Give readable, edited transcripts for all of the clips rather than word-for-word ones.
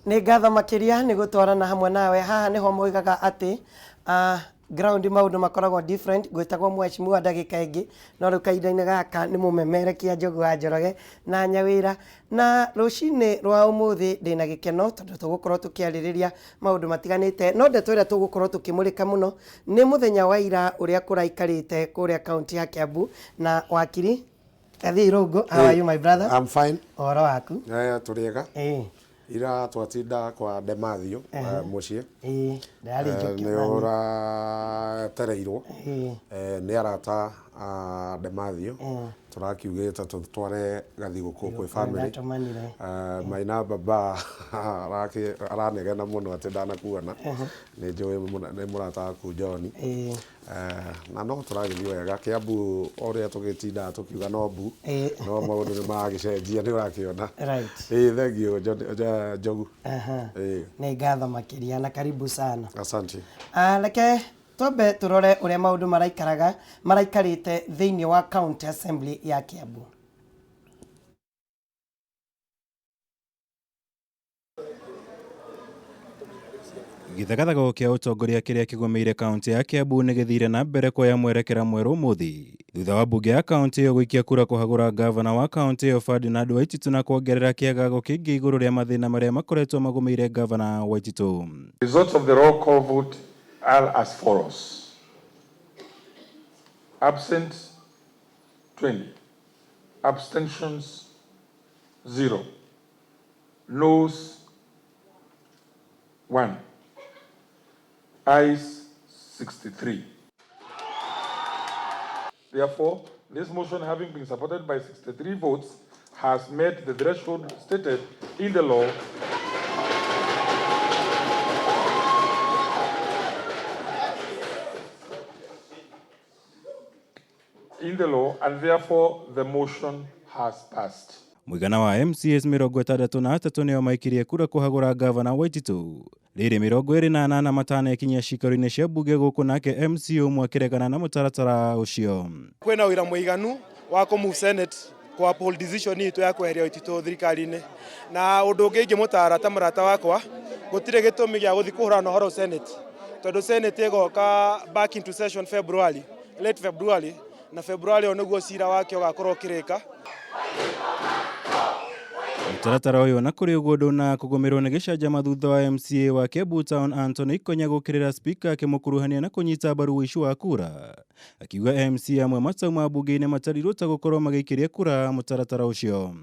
Nĩ ngatho makĩria nĩ gũtwarana hamwe nawe. Haha nĩho moigaga atĩ ground maũndũ makoragwo different. Ngwĩtagwo mheshimiwa ndagĩka ĩngĩ, no rĩu kahinda-inĩ gaka nĩ mũmemerekia Njogu wa Njoroge na Nyawĩra. Na rũcinĩ rwa ũmũthĩ ndĩna gĩkeno tondũ tũgũkorwo tũkĩarĩrĩria maũndũ matiganĩte, no ndeto ĩrĩa tũgũkorwo tũkĩmũrĩka mũno nĩ mũthenya wa ira ũrĩa kũraikarĩte kũrĩa kaũntĩ ya Kiambu. Na wakiri Gathii Irũngũ, how are you my brother? I'm fine. Ũhoro waku? Tũrĩ ega. Ira twatinda kwa Demathio mũciĩ. Ndarĩ njũkĩ. Nĩ ũratereirwo nĩ arata a Demathio. Tũrakiugĩte tũtware gathigũkũ kwĩ family. Maina baba aranegena mũno atĩ ndanakuona. Nĩ njũĩ nĩ mũrata waku John. Na no tũragĩthiĩ wega Kiambu o ũrĩa tũgĩtindaga tũkiuga no mbu, no maũndũ nĩ maragĩcenjia nĩ ũrakĩona. Ĩĩ thengiũ Njogu. Nĩ ngatho makĩria na karibu sana. Asante. Reke twambe tũrore ũrĩa maũndũ maraikaraga maraikarĩte thĩinĩ wa County Assembly ya Kiambu. Gĩthagathago kĩa ũtongoria kĩrĩa kĩgũmĩire kaunti ya Kiambu nĩ gĩthire na mbere kuoya mwerekera mwerũ ũmũthĩ thutha wa mbunge ya kaunti ĩyo gũikia kura kũhagũra ngavana wa kaunti ĩyo Ferdinand Waititu na kuongerera kĩagago kĩngĩ igũrũ rĩa mathĩna marĩa makoretwo magũmĩire ngavana Waititu. Results of the roll call vote are as follows. Absent 20, abstentions 0, noes 1, ayes 63. Therefore, this motion, having been supported by 63 votes, has met the threshold stated in the law. In the law, and therefore the motion has passed. Mũigana wa MCAs 63 nĩo maikirie kura kũhagũra ngavana Waititu. Rĩrĩ 28 matanekinyia cikaro-inĩ cia mbunge gũkũ nake MCA ũmwe akĩregana na mũtaratara ũcio. Kwĩna ũira mũiganu wa kũ move Senate kũ uphold decision itũ ya kweheria Waititu thirikari-inĩ. Na ũndũ ũngĩ ingĩmũtara ta mũrata wakwa, gũtirĩ gĩtũmi gĩa gũthiĩ kũhũrana ũhoro Senate, tondũ Senate ĩgoka back into session February, late February, na February ĩyo nĩguo cira wake ũgakorwo ũkĩrĩka. Mũtaratara ũyũ na kũrĩ ũguo ndũna kũgũmĩrwo nĩ gĩcanjama thutha wa MCA wa Kiambu Town Anthony Ikonya gũkĩrĩra speaker akĩmũkuruhania na kũnyita mbaru ũici wa kura, akiuga MCA amwe matauma mbunge-inĩ matarirwo ta gũkorwo magĩikĩria kura mũtaratara ũcio.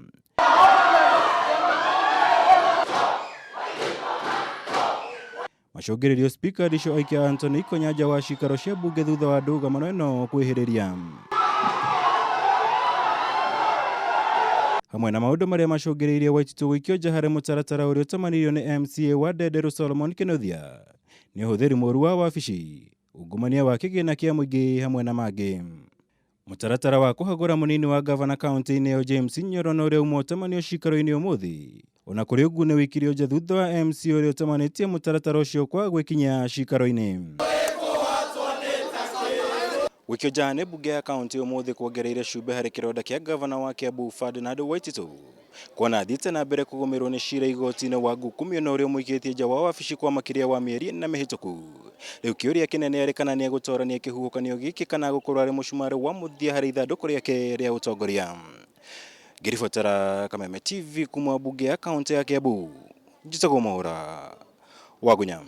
Macũngĩrĩrio Speaker Ndicho aikia Anthony Ikonya nja wa cikaro cia mbunge thutha wa ndũgamano ĩno kwĩhĩrĩria. Hamwe na maũndũ marĩa macũngĩrĩirie Waititu gũikio nja harĩ mũtaratara ũrĩa ũtamanirio nĩ MCA wa Ndenderu Solomon Kinuthia nĩ ũhũthĩri mũru wa wabici, ungumania wa kĩgĩna kĩa mũingĩ hamwe na mangĩ. Mũtaratara wa kũhagũra mũnini wa gavana kaunti-inĩ ĩyo James Nyoro na ũrĩa uma ũtamanio cikaro-inĩ ũmũthĩ. Ona kũrĩ ũguo nĩ wĩkirio nja thutha wa MC ũrĩa ũtamanĩtie mũtaratara ũcio kwaga gwĩkinyia cikaro-inĩ. Gũikio nja nĩ mbunge ya kaunti ũmũthĩ kuongereire cumbĩ harĩ kĩronda kĩa gavana wa Kiambu Ferdinand Waititu. Kuona athiĩte na mbere kũgũmĩrwo nĩ cira igoti-inĩ wa ngukumio na ũrĩa ũmũikĩtie nja wa wabici kwa makĩria wa mĩeri ĩna mĩhĩtũku. Rĩu kĩũria kĩnene arĩ kana nĩegũtorania kĩhuhũkanio gĩkĩ kana gũkorwo arĩ mũcumarĩ wa mũthia harĩ ithandũkũ rĩake rĩa ũtongoria. Ngĩribotera Kameme TV kuma mbunge ya kaunti ya Kiambu, njĩtagwo Mwaũra Wagunya.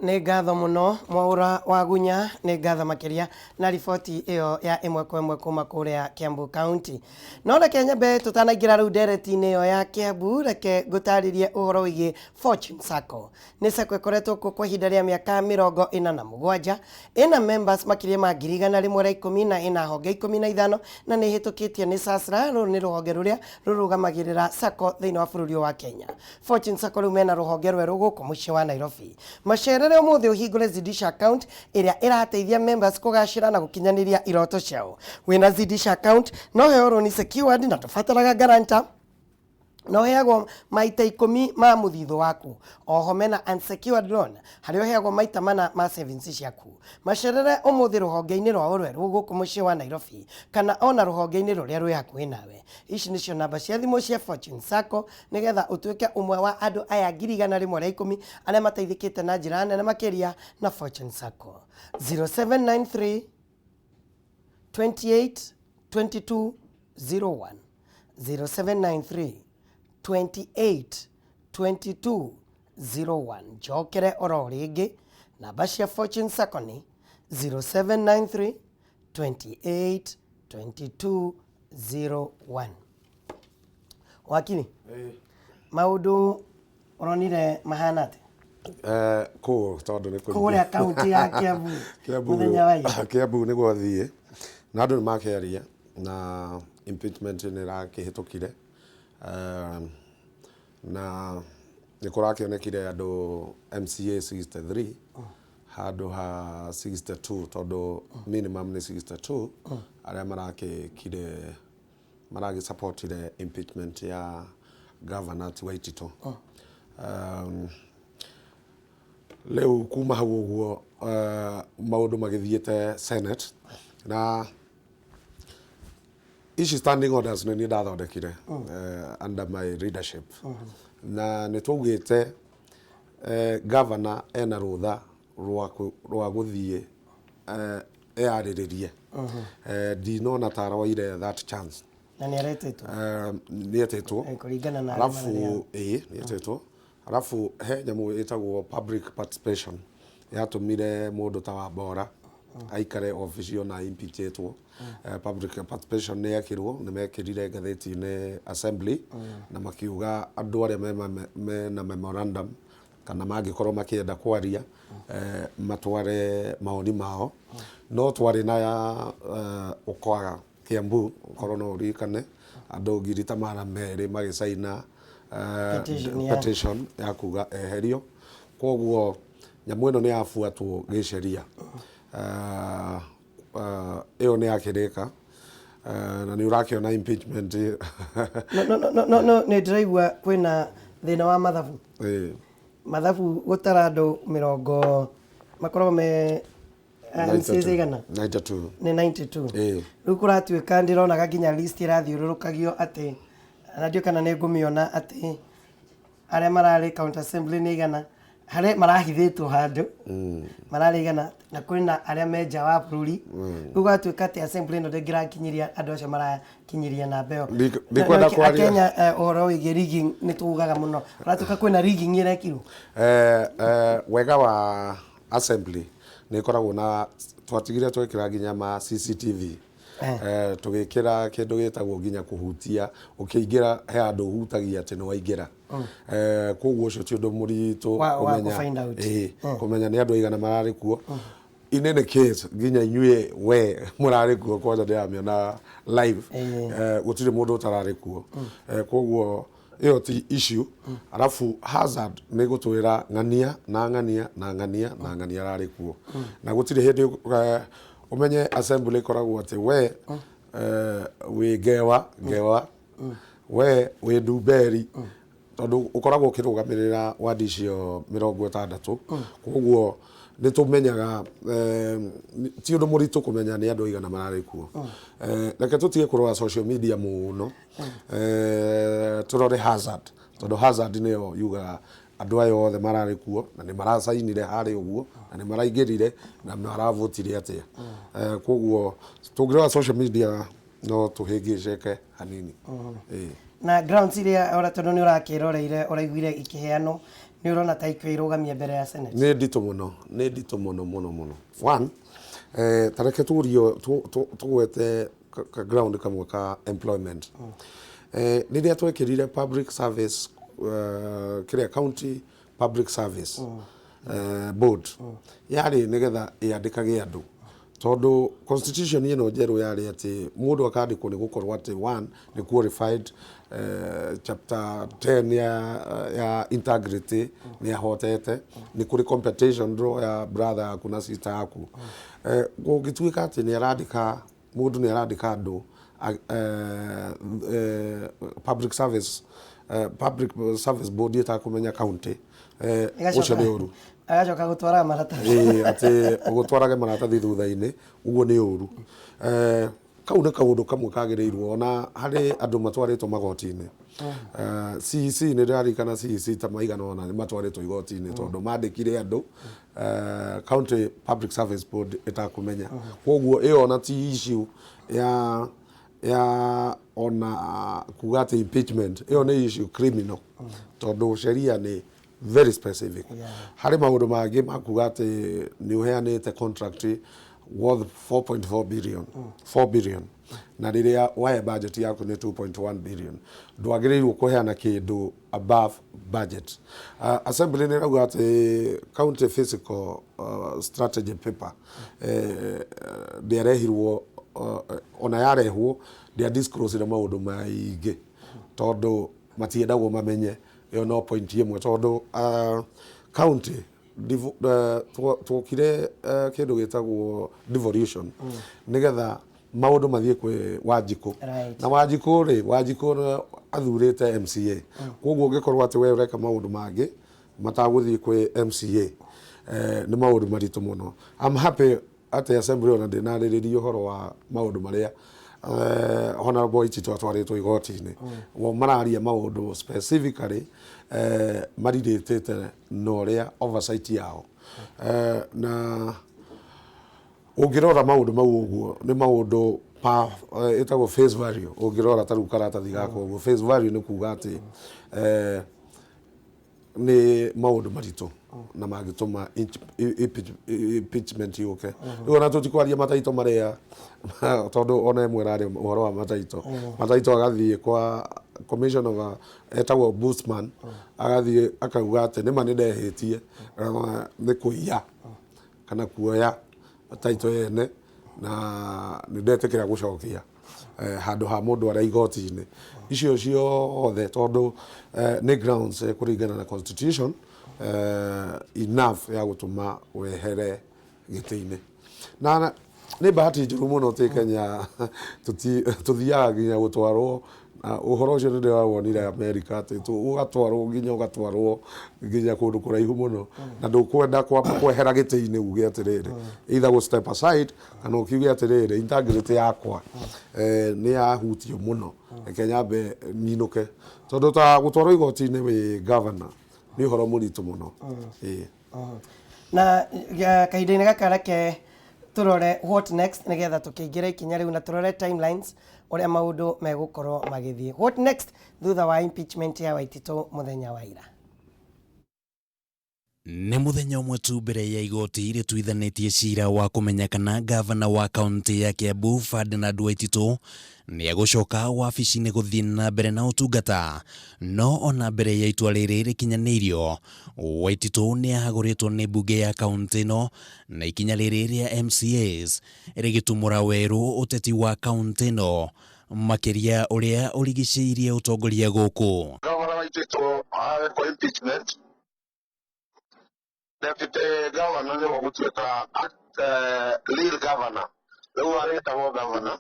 Nĩ ngatho mũno Mwaũra Wagunya, nĩ ngatho makĩria na riboti ĩyo ya ĩmwe kwa ĩmwe kuma kũrĩa Kiambu County. No reke nyambe tũtanaingĩra rĩu ndereti-inĩ ĩyo ya Kiambu, reke ngũtarĩrie ũhoro wĩgiĩ Fortune Sacco. Nĩ sacco ĩkoretwo kuo kwa ihinda rĩa mĩaka 47, ĩna members makĩria ma 110,000 na ĩna honge 15 na nĩ ĩhĩtũkĩtio nĩ SASRA. Rũrũ nĩ rũhonge rũrĩa rũrũgamagĩrĩra sacco thĩinĩ wa bũrũri ũyũ wa Kenya. Fortune Sacco rĩu mena rũhonge rwerũ gũkũ mũciĩ wa Nairobi. Macerere ũmũthĩ ũhingũre Zidisha account ĩrĩa ĩrateithia members kũgacĩra na gũkinyanĩria iroto ciao. Wĩna Zidisha account no heo rũni secured na ndũbataraga guarantor. Na ũheagwo maita 10 ma mũthithũ waku. Oho mena unsecured loan harĩa ũheagwo maita 4 ma savings ciaku. Macerere ũmũthĩ rũhonge-inĩ rwao rwerũ gũkũ mũciĩ wa Nairobi kana ona rũhonge-inĩ rũrĩa rwĩ hakuhĩ nawe. Ici nĩcio namba cia thimũ cia Fortune Sacco nĩgetha ũtuĩke ũmwe wa andũ aya 110,000 arĩa mateithĩkĩte na njĩra nene makĩria na Fortune Sacco. 0793 28 22 01, 0793 28 22 01. Njokere oro rĩngĩ, namba cia Fortune Sacco nĩ 0793 28 22 01. Wakiri, maũndũ ũronire mahana atĩa? Kũũ tondũ nĩ kũrĩa kaunti ya Kiambu Kiambu mũthenya wa ira? Kiambu nĩ gwathiĩ na andũ nĩ makĩaria na impeachment nĩ ĩrakĩhĩtũkire, na nĩ kũrakĩonekire andũ MCA 63 handũ ha 62, tondũ minimum nĩ 62, arĩa marakĩkire maragĩsupportire impeachment ya Governor ti Waititũ. Rĩu kuma hau ũguo maũndũ magĩthiĩte Senate na ici standing orders nĩ niĩ ndathondekire under my leadership, na nĩ twaugĩte governor ena rũtha rwa gũthiĩ eyarĩrĩrie. Ndinona ta aroire that chance. Na nĩ aretĩtwo? Nĩ etĩtwo. Kũringana na arĩa Alafu mararĩ. Ĩĩ, nĩ etĩtwo. Alafu he nyamũ ĩtagwo public participation yatũmire mũndũ ta Wambora aikare obici ona impeachetwo. Public participation nĩ yekirwo, nĩ mekĩrire ngathĩti-inĩ assembly na makiuga andũ arĩa mena memorandum kana mangĩkorwo makĩenda kwaria, matware maoni mao. No twarĩ na ũkwaga Kiambu, korwo no ũririkane, andũ 200,000 magĩcaina petition ya petition ya kuga eherio. Koguo nyamũ ĩno nĩ yabuatwo gĩceria. Ĩyo nĩ yakĩrĩka na nĩ ũrakĩona impeachment. No nĩ ndĩraigua kwĩna thĩna wa mathabu. Mathabu gũtara andũ 20 makoragwo me MCAs igana? 92. Nĩ 92? Ĩĩ. Rĩu kũratuĩka ndĩronaga nginya list ĩrathiũrũrũkagio atĩ na ndiũ kana nĩ ngũmĩona, atĩ arĩa mararĩ county assembly nĩ 100, harĩ marahithĩtwo handũ mararĩ 100, na kwĩna arĩa me nja wa bũrũri. Rĩu gwatuĩka atĩ assembly ĩno ndĩngĩrakinyiria andũ acio marakinyiria namba ĩyo. Ndikwenda Na kwaria. Akenya, ũhoro wĩgiĩ rigging nĩ tugaga mũno, kũratuĩka kwĩna rigging ĩrekirwo. Wega wa assembly nĩ ĩkoragwo na twatigire twekĩra nginya ma CCTV, tũgĩkĩra kĩndũ gĩtagwo nginya kũhutia, ũkĩingĩra he handũ ũhutagia atĩ nĩ waingĩra. Koguo ũcio ti ũndũ mũritũ Wa kũmenya kũ-find out. Ĩĩ, kũmenya nĩ andũ aigana mararĩ kuo. In any case, nginya inyuĩ we mũrarĩ kuo kwanja ndĩramĩona live. Gũtirĩ mũndũ ũtararĩ kuo. Koguo ĩyo ti issue. Alafu hazard nĩ gũtwĩra ng'ania na ng'ania na ng'ania na ng'ania ararĩ kuo na gũtirĩ hĩndĩ. Ũmenye assembly ĩkoragwo atĩ we wĩ ngewa ngewa, we wĩ ndumberi, tondũ ũkoragwo ũkĩrũgamĩrĩra wadi icio 60. Koguo nĩ tũmenyaga, ti ũndũ mũritũ kũmenya nĩ andũ aigana mararĩ kuo. Reke tũtige kũrora social media mũno, tũrore hazard, tondũ hazard nĩyo yugaga andũ aya othe mararĩ kuo na nĩ maracainire harĩa ũguo na nĩ maraingĩrire na maravotire atĩa. Koguo tũngĩrora social media no tũhĩngĩceke hanini. Ĩĩ. Na grounds iria ora tondũ nĩ ũrakĩroreire, ũraiguire ikĩheanwo, nĩ ũrona ta ikwĩrũgamia mbere ya Senate? Nĩ nditũ mũno, nĩ nditũ mũno mũno mũno. One, ta reke tũrio tũgwete ka ground kamwe ka employment. Rĩrĩa twekĩrire public service, kĩrĩa county public service board yarĩ nĩgetha ĩandĩkage andũ, tondũ constitution ĩno njerũ yarĩ atĩ mũndũ akandĩkwo nĩ gũkorwo atĩ one nĩ qualified, chapter 10 ya integrity nĩ ahotete, nĩ kũrĩ competition draw ya brother yaku na sister yaku. Kũngĩtuĩka atĩ nĩ arandĩka mũndũ, nĩ arandĩka andũ public service. Public Service Board ĩtakũmenya county, ũcio nĩ ũru. Agacoka gũtwaraga maratathi. Ĩĩ, atĩ ũgũtwarage maratathi thutha-inĩ, ũguo nĩ ũru. Kau nĩ kaũndũ kamwe kagĩrĩirwo ona harĩ andũ matwarĩtwo magoti-inĩ. CEC, nĩ ndĩraririkana CEC ta maigana ũna nĩ matwarĩtwo igoti-inĩ tondũ mandĩkire andũ County Public Service Board ĩtakũmenya. Koguo ĩyo ona ti issue ya ona kuga atĩ impeachment, ĩyo nĩ issue criminal, tondũ sheria nĩ very specific. Harĩ maũndũ mangĩ ma kuga atĩ nĩ ũheanĩte contract worth 4.4 billion, 4 billion, na rĩrĩa wahe budget yaku nĩ 2.1 billion, ndwagĩrĩirwo kũheana kĩndũ above budget. Assembly nĩ ĩrauga atĩ county fiscal strategy paper ndĩarehirwo, ona yarehwo ndĩa disclose maũndũ maingĩ tondũ matiendagwo mamenye. Ĩyo no point ĩmwe, tondũ county twokire kĩndũ gĩtagwo devolution nĩgetha maũndũ mathiĩ kwĩ Wanjikũ. Na Wanjikũ rĩ, Wanjikũ athurĩte MCA, koguo ũngĩkorwo atĩ we ũreka maũndũ mangĩ matagũthiĩ kwĩ MCA, nĩ maũndũ maritũ mũno. I'm happy atĩ assembly ona ndĩnarĩrĩria ũhoro wa maũndũ marĩa Honorable Waititu atwarĩtwo igoti-inĩ. Wo mararia maũndũ specifically marirĩtĩte na ũrĩa oversight yao, na ũngĩrora maũndũ mau ũguo nĩ maũndũ pa ĩtagwo face value. Ũngĩrora ta rĩu karatathi gaka ũguo, face value nĩ kuga atĩ nĩ maũndũ maritũ na mangĩtũma impeachment yũke. Rĩu ona tũtikwaria mataito marĩa, tondũ ona ĩmwe ĩrarĩ ũhoro wa mataito. Mataito agathiĩ kwa commission of etagwo ombudsman, agathiĩ akauga atĩ nĩma nĩ ndehĩtie nĩ kũiya kana kuoya taito yene, na nĩ ndetĩkĩra gũcokia handũ ha mũndũ arĩa igoti-inĩ icio ciothe, tondũ nĩ grounds kũringana na constitution enough ya gũtũma wehere gĩtĩ-inĩ. Na nĩ bahati njũru mũno twĩ Kenya tũthiaga nginya gũtwarwo, na ũhoro ũcio nĩ ndĩrawonire America, atĩ ũgatwarwo nginya kũndũ kũraihu mũno na ndũkwenda kwamba kwehera gĩtĩ-inĩ uge atĩrĩrĩ, either gũ step aside kana ũkiuge atĩrĩrĩ, integrity yakwa nĩ yahutio mũno, reke nyambe ninũke, tondũ ta gũtwarwo igoti-inĩ wĩ governor nĩ ũhoro mũritũ mũno. Ĩĩ. Na kahinda-inĩ gaka reke tũrore what next, nĩgetha tũkĩingĩra ikinya rĩu na tũrore timelines ũrĩa maũndũ megũkorwo magĩthiĩ. What next thutha wa impeachment ya Waititũ mũthenya wa ira? Nĩ mũthenya ũmwe tu mbere ya igoti rĩtuithanĩtie cira wa kũmenya kana gavana wa kaunti ya Kiambu Ferdinand Waititu nĩ egũcoka wabici-inĩ gũthiĩ na mbere na ũtungata. No ona mbere ya itua rĩrĩ rĩkinyanĩirio, Waititu nĩ ahagũrĩtwo nĩ mbunge ya kaunti ĩno, na ikinya rĩrĩ rĩa MCAs rĩgĩtumũra werũ ũteti wa kaunti ĩno, makĩria ũrĩa ũrigicĩirie ũtongoria gũkũ. Gavana Waititu agekwo impeachment, deputy governor nĩwe gũtuĩka real governor. Rĩu arĩtagwo governor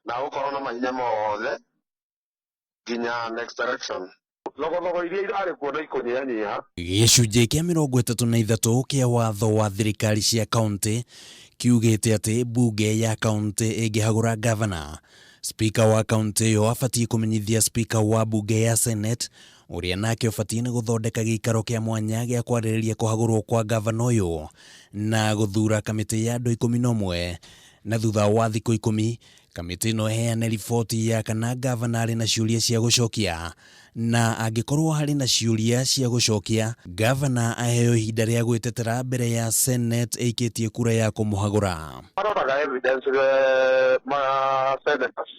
na gũkorwo na mahinya mothe nginya next election. Thogothogo iria irarĩ kuo na ikũnyihanyiha. Gĩcunjĩ kĩa 33 kĩa watho wa thirikari cia kaunti kiugĩte atĩ mbunge ya kaunti ĩngĩhagũra gavana, spika wa kaunti ĩyo abatiĩ kũmenyithia spika wa mbunge ya Senate, ũrĩa nake ũbatiĩ nĩ gũthondeka gĩikaro kĩa mwanya gĩa kwarĩrĩria kũhagũrwo kwa gavana ũyũ na gũthura kamĩtĩ ya andũ 11, na thutha wa thikũ 10 kamĩtĩ ĩno ĩheane riboti ya kana gavana arĩ na ciũria cia gũcokia, na angĩkorwo harĩ na ciũria cia gũcokia, gavana aheo ihinda rĩa gwĩtetera mbere ya Senate ĩikĩtie kura ya kũmũhagũra. Maroraga evidence ma senators,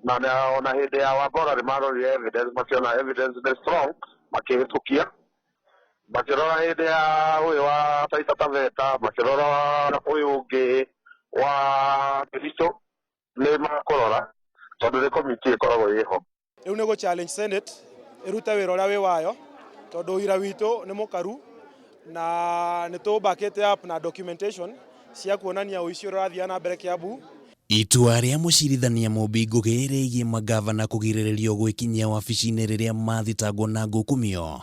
na ona hĩndĩ ya Wambora nĩ marorire evidence, makĩona evidence nĩ strong, makĩhĩtũkia. Makĩrora hĩndĩ ya ũyũ wa Taita Taveta, makĩrora ũyũ ũngĩ wa Kericho, nĩ makũrora tondũ nĩ committee ĩkoragwo ĩho. Rĩu nĩ gũ challenge Senate ĩrute wĩra ũrĩa wĩ wayo, tondũ ũira witũ nĩ mũkaru na nĩ tũ backĩte up na documentation cia kuonania ũici ũrĩa ũrathiĩ na mbere Kiambu. Itua rĩa mũcirithania Mumbi Ngũgĩ rĩgiĩ mangavana kũgirĩrĩrio gwĩkinyia wabici-inĩ rĩrĩa mathitangwo na ngukumio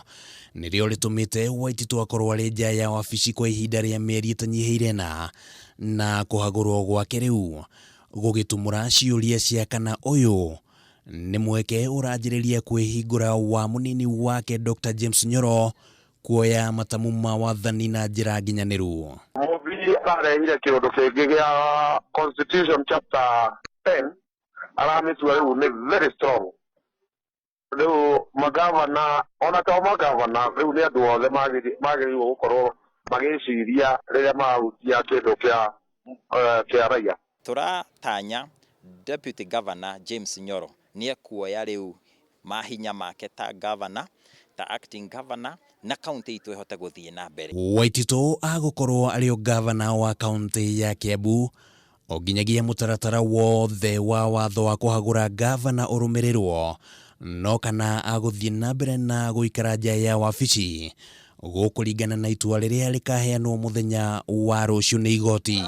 nĩrĩo rĩtũmĩte Waititu akorwo arĩ nja ya wabici kwa ihinda rĩa mĩeri ĩtanyihĩire ĩna, na kũhagũrwo gwake rĩu gũgĩtumũra ciũria cia kana ũyũ nĩ mweke ũranjĩrĩria kwĩhingũra wa mũnini wake Dr James Nyoro kuoya matamu ma wathani na njĩra nginyanĩru. Mũmbi ararehire kĩũndũ kĩngĩ gĩa Constitution chapter 10 aramĩtua rĩu nĩ very strong. Rĩu magavana ona to magavana rĩu nĩ andũ othe magĩrĩirwo gũkorwo magĩciria rĩrĩa marahutia kĩndũ kĩa kĩa raia. Tũratanya Deputy Governor James Nyoro nĩ ekuoya rĩu mahinya make ta governor, ta acting governor na county itũ ĩhote gũthiĩ na mbere. Waititũ agũkorwo arĩ o ngavana wa kauntĩ ya Kiambu o nginyagia mũtaratara wothe wa watho wa kũhagũra ngavana ũrũmĩrĩrwo, no kana agũthiĩ na mbere na gũikara nja ya wabici gũkũringana na itua rĩrĩa rĩkaheanwo mũthenya wa rũciũ nĩ igoti.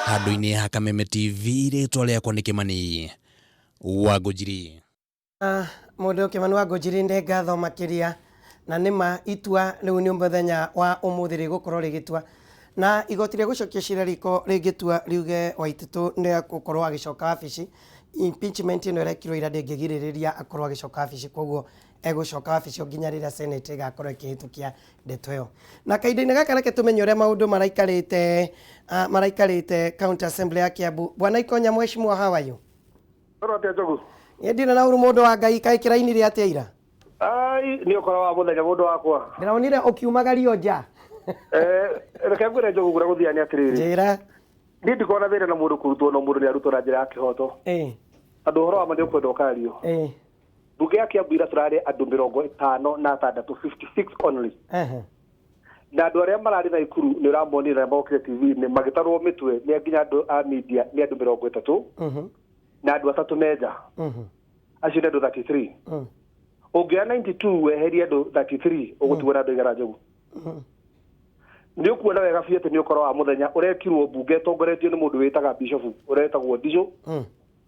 Handũ-inĩ ha Kameme TV, rĩtwa rĩakwa nĩ Kĩmani wa Ngũnjiri. Mũndũ Kĩmani wa Ngũnjiri, nĩ ngatho makĩria. Na nĩma itua rĩu nĩ mũthenya wa ũmũthĩ rĩgũkorwo rĩgĩtua, na igoti rĩa gũcokia cira riko rĩngĩtua riuge Waititu nĩ egũkorwo agĩcoka wabici, impeachment ĩno ĩrekirwo ira ndĩngĩgirĩrĩria akorwo agĩcoka wabici, koguo egũcoka wabici o nginya rĩrĩa Senate ĩgakorwo ĩkĩhĩtũkia ndeto ĩyo. Na kahinda-inĩ gaka reke tũmenye ũrĩa maũndũ maraikarĩte County Assembly ya Kiambu. Bwana Ikonya, mheshimiwa, how are you? Oro atia, Njogu? Niĩ ndirĩ na ũru, mũndũ wa Ngai. Kaĩ kĩrainire atĩa ira? Ai, nĩ ũkora wa mũthenya, mũndũ wakwa. Ndĩronire ũkiumagario nja. Reke ngwĩre, Njogu, kũrĩa gũthiaga nĩ atĩrĩrĩ. Njĩra. Niĩ ndikoragwo na thĩna na mũndũ kũrutwo, no mũndũ nĩ arutwo na njĩra ya kĩhoto. Tondũ ũhoro wa ma nĩ ũkwenda ũkario. Mbunge ya Kiambu ira tũrarĩ andũ 56, 56 only. Na andũ arĩa mararĩ Naikuru nĩ ũramonire na mokire TV-inĩ magĩtarwo mĩtwe nĩ nginya andũ a media, nĩ andũ 30 na andũ atatũ menja. Acio nĩ andũ 33. Ũngĩoya 92 weherie andũ 33, ũgũtigwo na andũ aigana, Njogu? Nĩ ũkuona wega biũ atĩ nĩ ũkoro wa mũthenya ũrekirwo mbunge ĩtongoretio nĩ mũndũ wĩtaga bishop ũretagwo Ndicho.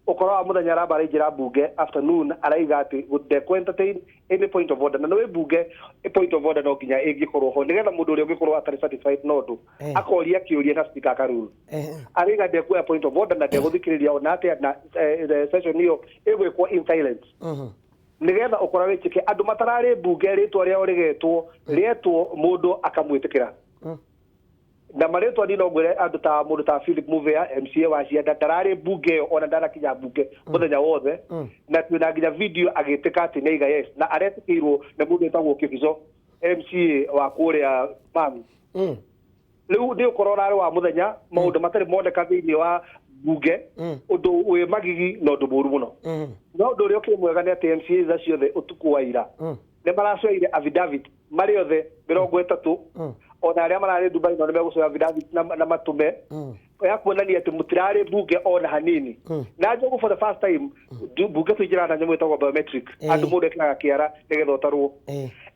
Ũkoro wa mũthenya aramba araingĩra mbunge afternoon, araiga atĩ ndekũ entertain any point of order, na nĩ mbunge point of order no nginya ĩngĩkorwo ho nĩgetha mũndũ ũrĩa ũngĩkorwo atarĩ satisfied na ũndũ akoria kĩũria na speaker akarule. Araiga ndekuoya point of order na ndegũthikĩrĩria ona atĩa, na session ĩyo ĩgwĩkwo in silence nĩgetha ũkora wĩkĩke andũ matararĩ mbunge rĩtwa rĩao rĩgetwo rĩetwo mũndũ akamwĩtĩkĩra. Na marĩtwa ni no ngwĩre andũ ta mũndũ ta Philip Muvea, MCA wa Cianda, ndararĩ mbunge ĩyo ona ndanakinya mbunge mũthenya wothe, na twĩna nginya video agĩtĩka atĩ nĩ aiga yes, na aretĩkĩirwo nĩ mũndũ wĩtagwo Kĩbico, MCA wa kũrĩa Mami. Rĩu nĩ ũkorwo ũrarĩ wa mũthenya maũndũ matarĩ moneka thĩinĩ wa mbunge, ũndũ wĩ magigi na ũndũ mũũru mũno. No ũndũ ũrĩa ũkĩrĩ mwega nĩ atĩ MCA acio othe ũtukũ wa ira nĩ maracoire affidavit marĩ othe 30, ona arĩa mararĩ Dubai nao nĩ megũcoya affidavit na matũme ya kuonania atĩ mũtirarĩ mbunge ona hanini. Na Njogu, for the first time mbunge tũingĩraga na nyamũ ĩtagwo biometric. Andũ mũndũ ekĩraga kĩara nĩgetha ũtarwo.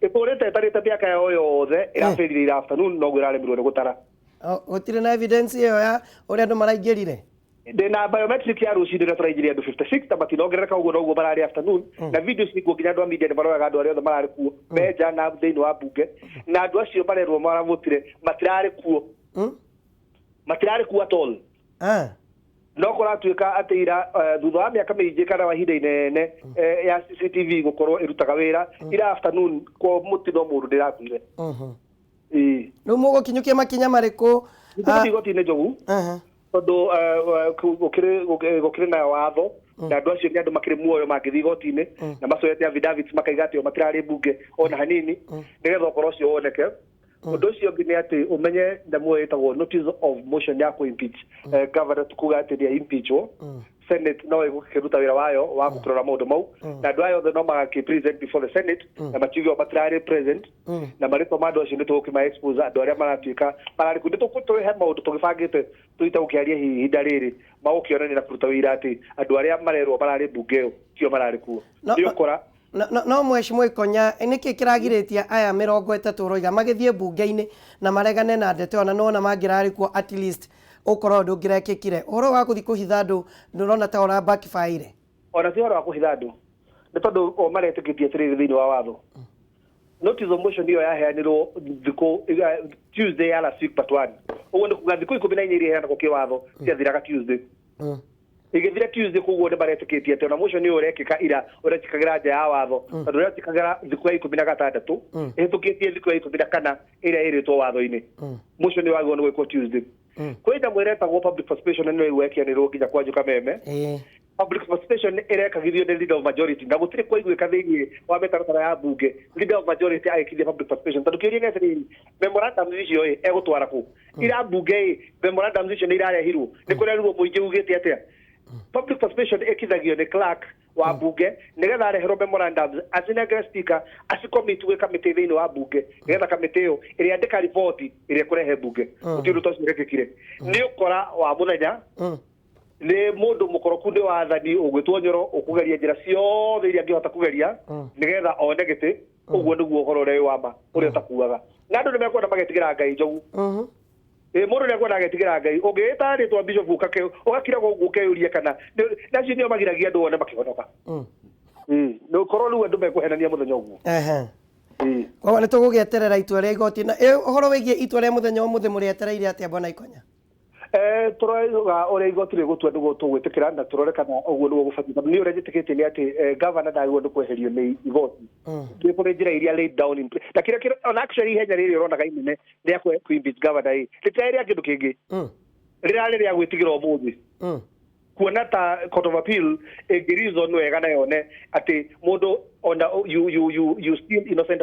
Ĩtũrĩte ĩtarĩte mĩaka yao yothe ĩrabĩrire ira afternoon, noguo ĩraremirwo nĩ gũtara. Gũtirĩ na evidence ĩyo ya ũrĩa andũ maraingĩrire? Ndĩna biometric ya rũcinĩ ũrĩa tũraingĩria andũ 56 na matinongerereka, ũguo noguo mararĩ afternoon. Na video cikuo, nginya andũ a media nĩ maroraga andũ arĩa othe mararĩ kuo menja na thĩinĩ wa mbunge, na andũ acio marerwo maravotire matirarĩ kuo. Matirarĩ kuo at all. No kũratuĩka atĩ ira thutha wa mĩaka mĩingĩ kana wa ihinda inene ya CCTV gũkorwo ĩrutaga wĩra, ira afternoon kwa mũtino mũndũ ndĩrakuire. Ĩĩ. Rĩu mũgũkinyũkia makinya marĩkũ? Nĩtũgũthiĩ igoti-inĩ, Njogu, tondũ gũkĩrĩ na watho na andũ acio nĩ andũ makĩrĩ muoyo mangĩthiĩ igoti-inĩ na macoete affidavits makaiga atĩ o matirarĩ mbunge ona hanini nĩgetha ũkoro ũcio woneke. Ũndũ ũcio ũngĩ nĩ atĩ ũmenye nyamũ ĩyo ĩtagwo notice of motion ya kũ-impeach governor, tukuga atĩ nĩ impeachwo, Senate no ĩgũkĩruta wĩra wayo wa gũkĩrora maũndũ mau, na andũ aya othe no magakĩ present before the Senate na makiuge o matirarĩ present, na marĩtwa ma andũ acio nĩ tũgũkĩma expose andũ arĩa maratuĩka mararĩ kuo. Nĩ tũhe maũndũ tũgĩbangĩte tũite gũkĩaria ihinda rĩrĩ magũkĩonania na kũruta wĩira atĩ andũ arĩa marerwo mararĩ mbunge ĩyo tio mararĩ kuo. Nĩ ũkora. No mheshimiwa Ikonya, nĩkĩ kĩragirĩtie aya 30 ũroiga magĩthiĩ mbunge-inĩ na maregane na ndeto ĩyo, na nĩwona mangĩrarĩ kuo at least? Ũkora ũndũ ũngĩrekĩkire. Ũhoro wa gũthiĩ kũhitha andũ ndũrona ta ũra backfire? Ona ti ũhoro wa kũhitha andũ, nĩ tondũ o maretĩkĩtie atĩrĩrĩ thĩinĩ wa watho. Notice of motion ĩyo yaheanirwo thikũ Tuesday ya last week but one. Ũguo nĩ kuga thikũ 14 iria iheanagwo kĩwatho ciathiraga Tuesday. Ĩgĩthira Tuesday, koguo nĩ maretĩkĩtie atĩ ona motion ĩyo ũrekĩka ira ũrekĩkagĩra nja ya watho, tondũ ũrekĩkagĩra thikũ ya 16 ĩhĩtũkĩtie thikũ ya 14 ĩrĩa ĩrĩtwo watho-inĩ. Motion ĩyo wagĩrĩirwo nĩ gwĩkwo Tuesday. Kwĩ nyamũ ĩretagwo public participation na nĩyo ĩgwekianĩrwo nginya kwa Njuka Meme. Public participation ĩrekagithio nĩ leader of majority, na gũtirĩ kwaiguĩka thĩinĩ wa mĩtaratara ya bunge leader of majority agĩkithia public participation, tondũ kĩũria nĩ atĩrĩrĩ, memorandum icio ĩ egũtwara kũ? Ira mbunge ĩ memorandum icio nĩ irarehirwo, nĩ kũrerirwo mũingĩ ugĩte atĩa? Public participation ĩkithagio nĩ clerk wa mbunge nĩgetha areherwo memorandums, acinengere speaker, acicommit gwĩ kamĩtĩ thĩinĩ wa mbunge, nĩgetha kamĩtĩ ĩyo ĩrĩandĩka riboti ĩrĩa ĩkũrehe mbunge. Gũtirĩ ũndũ ta ũcio ũrekĩkire. Nĩ ũkora wa mũthenya, nĩ mũndũ mũkoroku, nĩ wathani ũgwĩtwo Nyoro, ũkũgeria njĩra ciothe iria angĩhota kũgeria nĩgetha one gĩtĩ. Ũguo nĩguo ũhoro ũrĩa wĩ wa ma ũrĩa ũtakuaga, na andũ nĩ mekwenda magetigĩra Ngai, Njogu. Ĩ mũndũ nĩ ekwenda agetigĩra Ngai. Ũngĩĩta rĩtwa bishop ũgakiraga ũguo ũkeyũria kana nacio nĩo magiragia andũ one makĩhonoka. Nĩ ũkorwo rĩu andũ mekũhenania mũthenya ũguo. Koguo nĩ tũgũgĩeterera itua rĩa igoti. Na ũhoro wĩgiĩ itua rĩa mũthenya wa ũmũthĩ, mũrĩetereire atĩa, bwana Ikonya? Tũroiga ũrĩa igoti rĩgũtua nĩguo tũgwĩtĩkĩra, na tũrore kana ũguo nĩguo gũbatiĩ, tondũ niĩ ũrĩa njĩtĩkĩtie nĩ atĩ gavana ndagĩrĩirwo nĩ kweherio nĩ igoti. Nĩ kũrĩ njĩra iria laid down in place, na kĩrĩa ona actually ihenya rĩrĩ ũronaga inene rĩa kũ impeach governor ĩ rĩtirarĩ rĩa kĩndũ kĩngĩ, rĩrarĩ rĩa gwĩtigĩra ũmũthĩ kuona ta court of appeal ĩngĩ reason wega na yone atĩ mũndũ ona you still innocent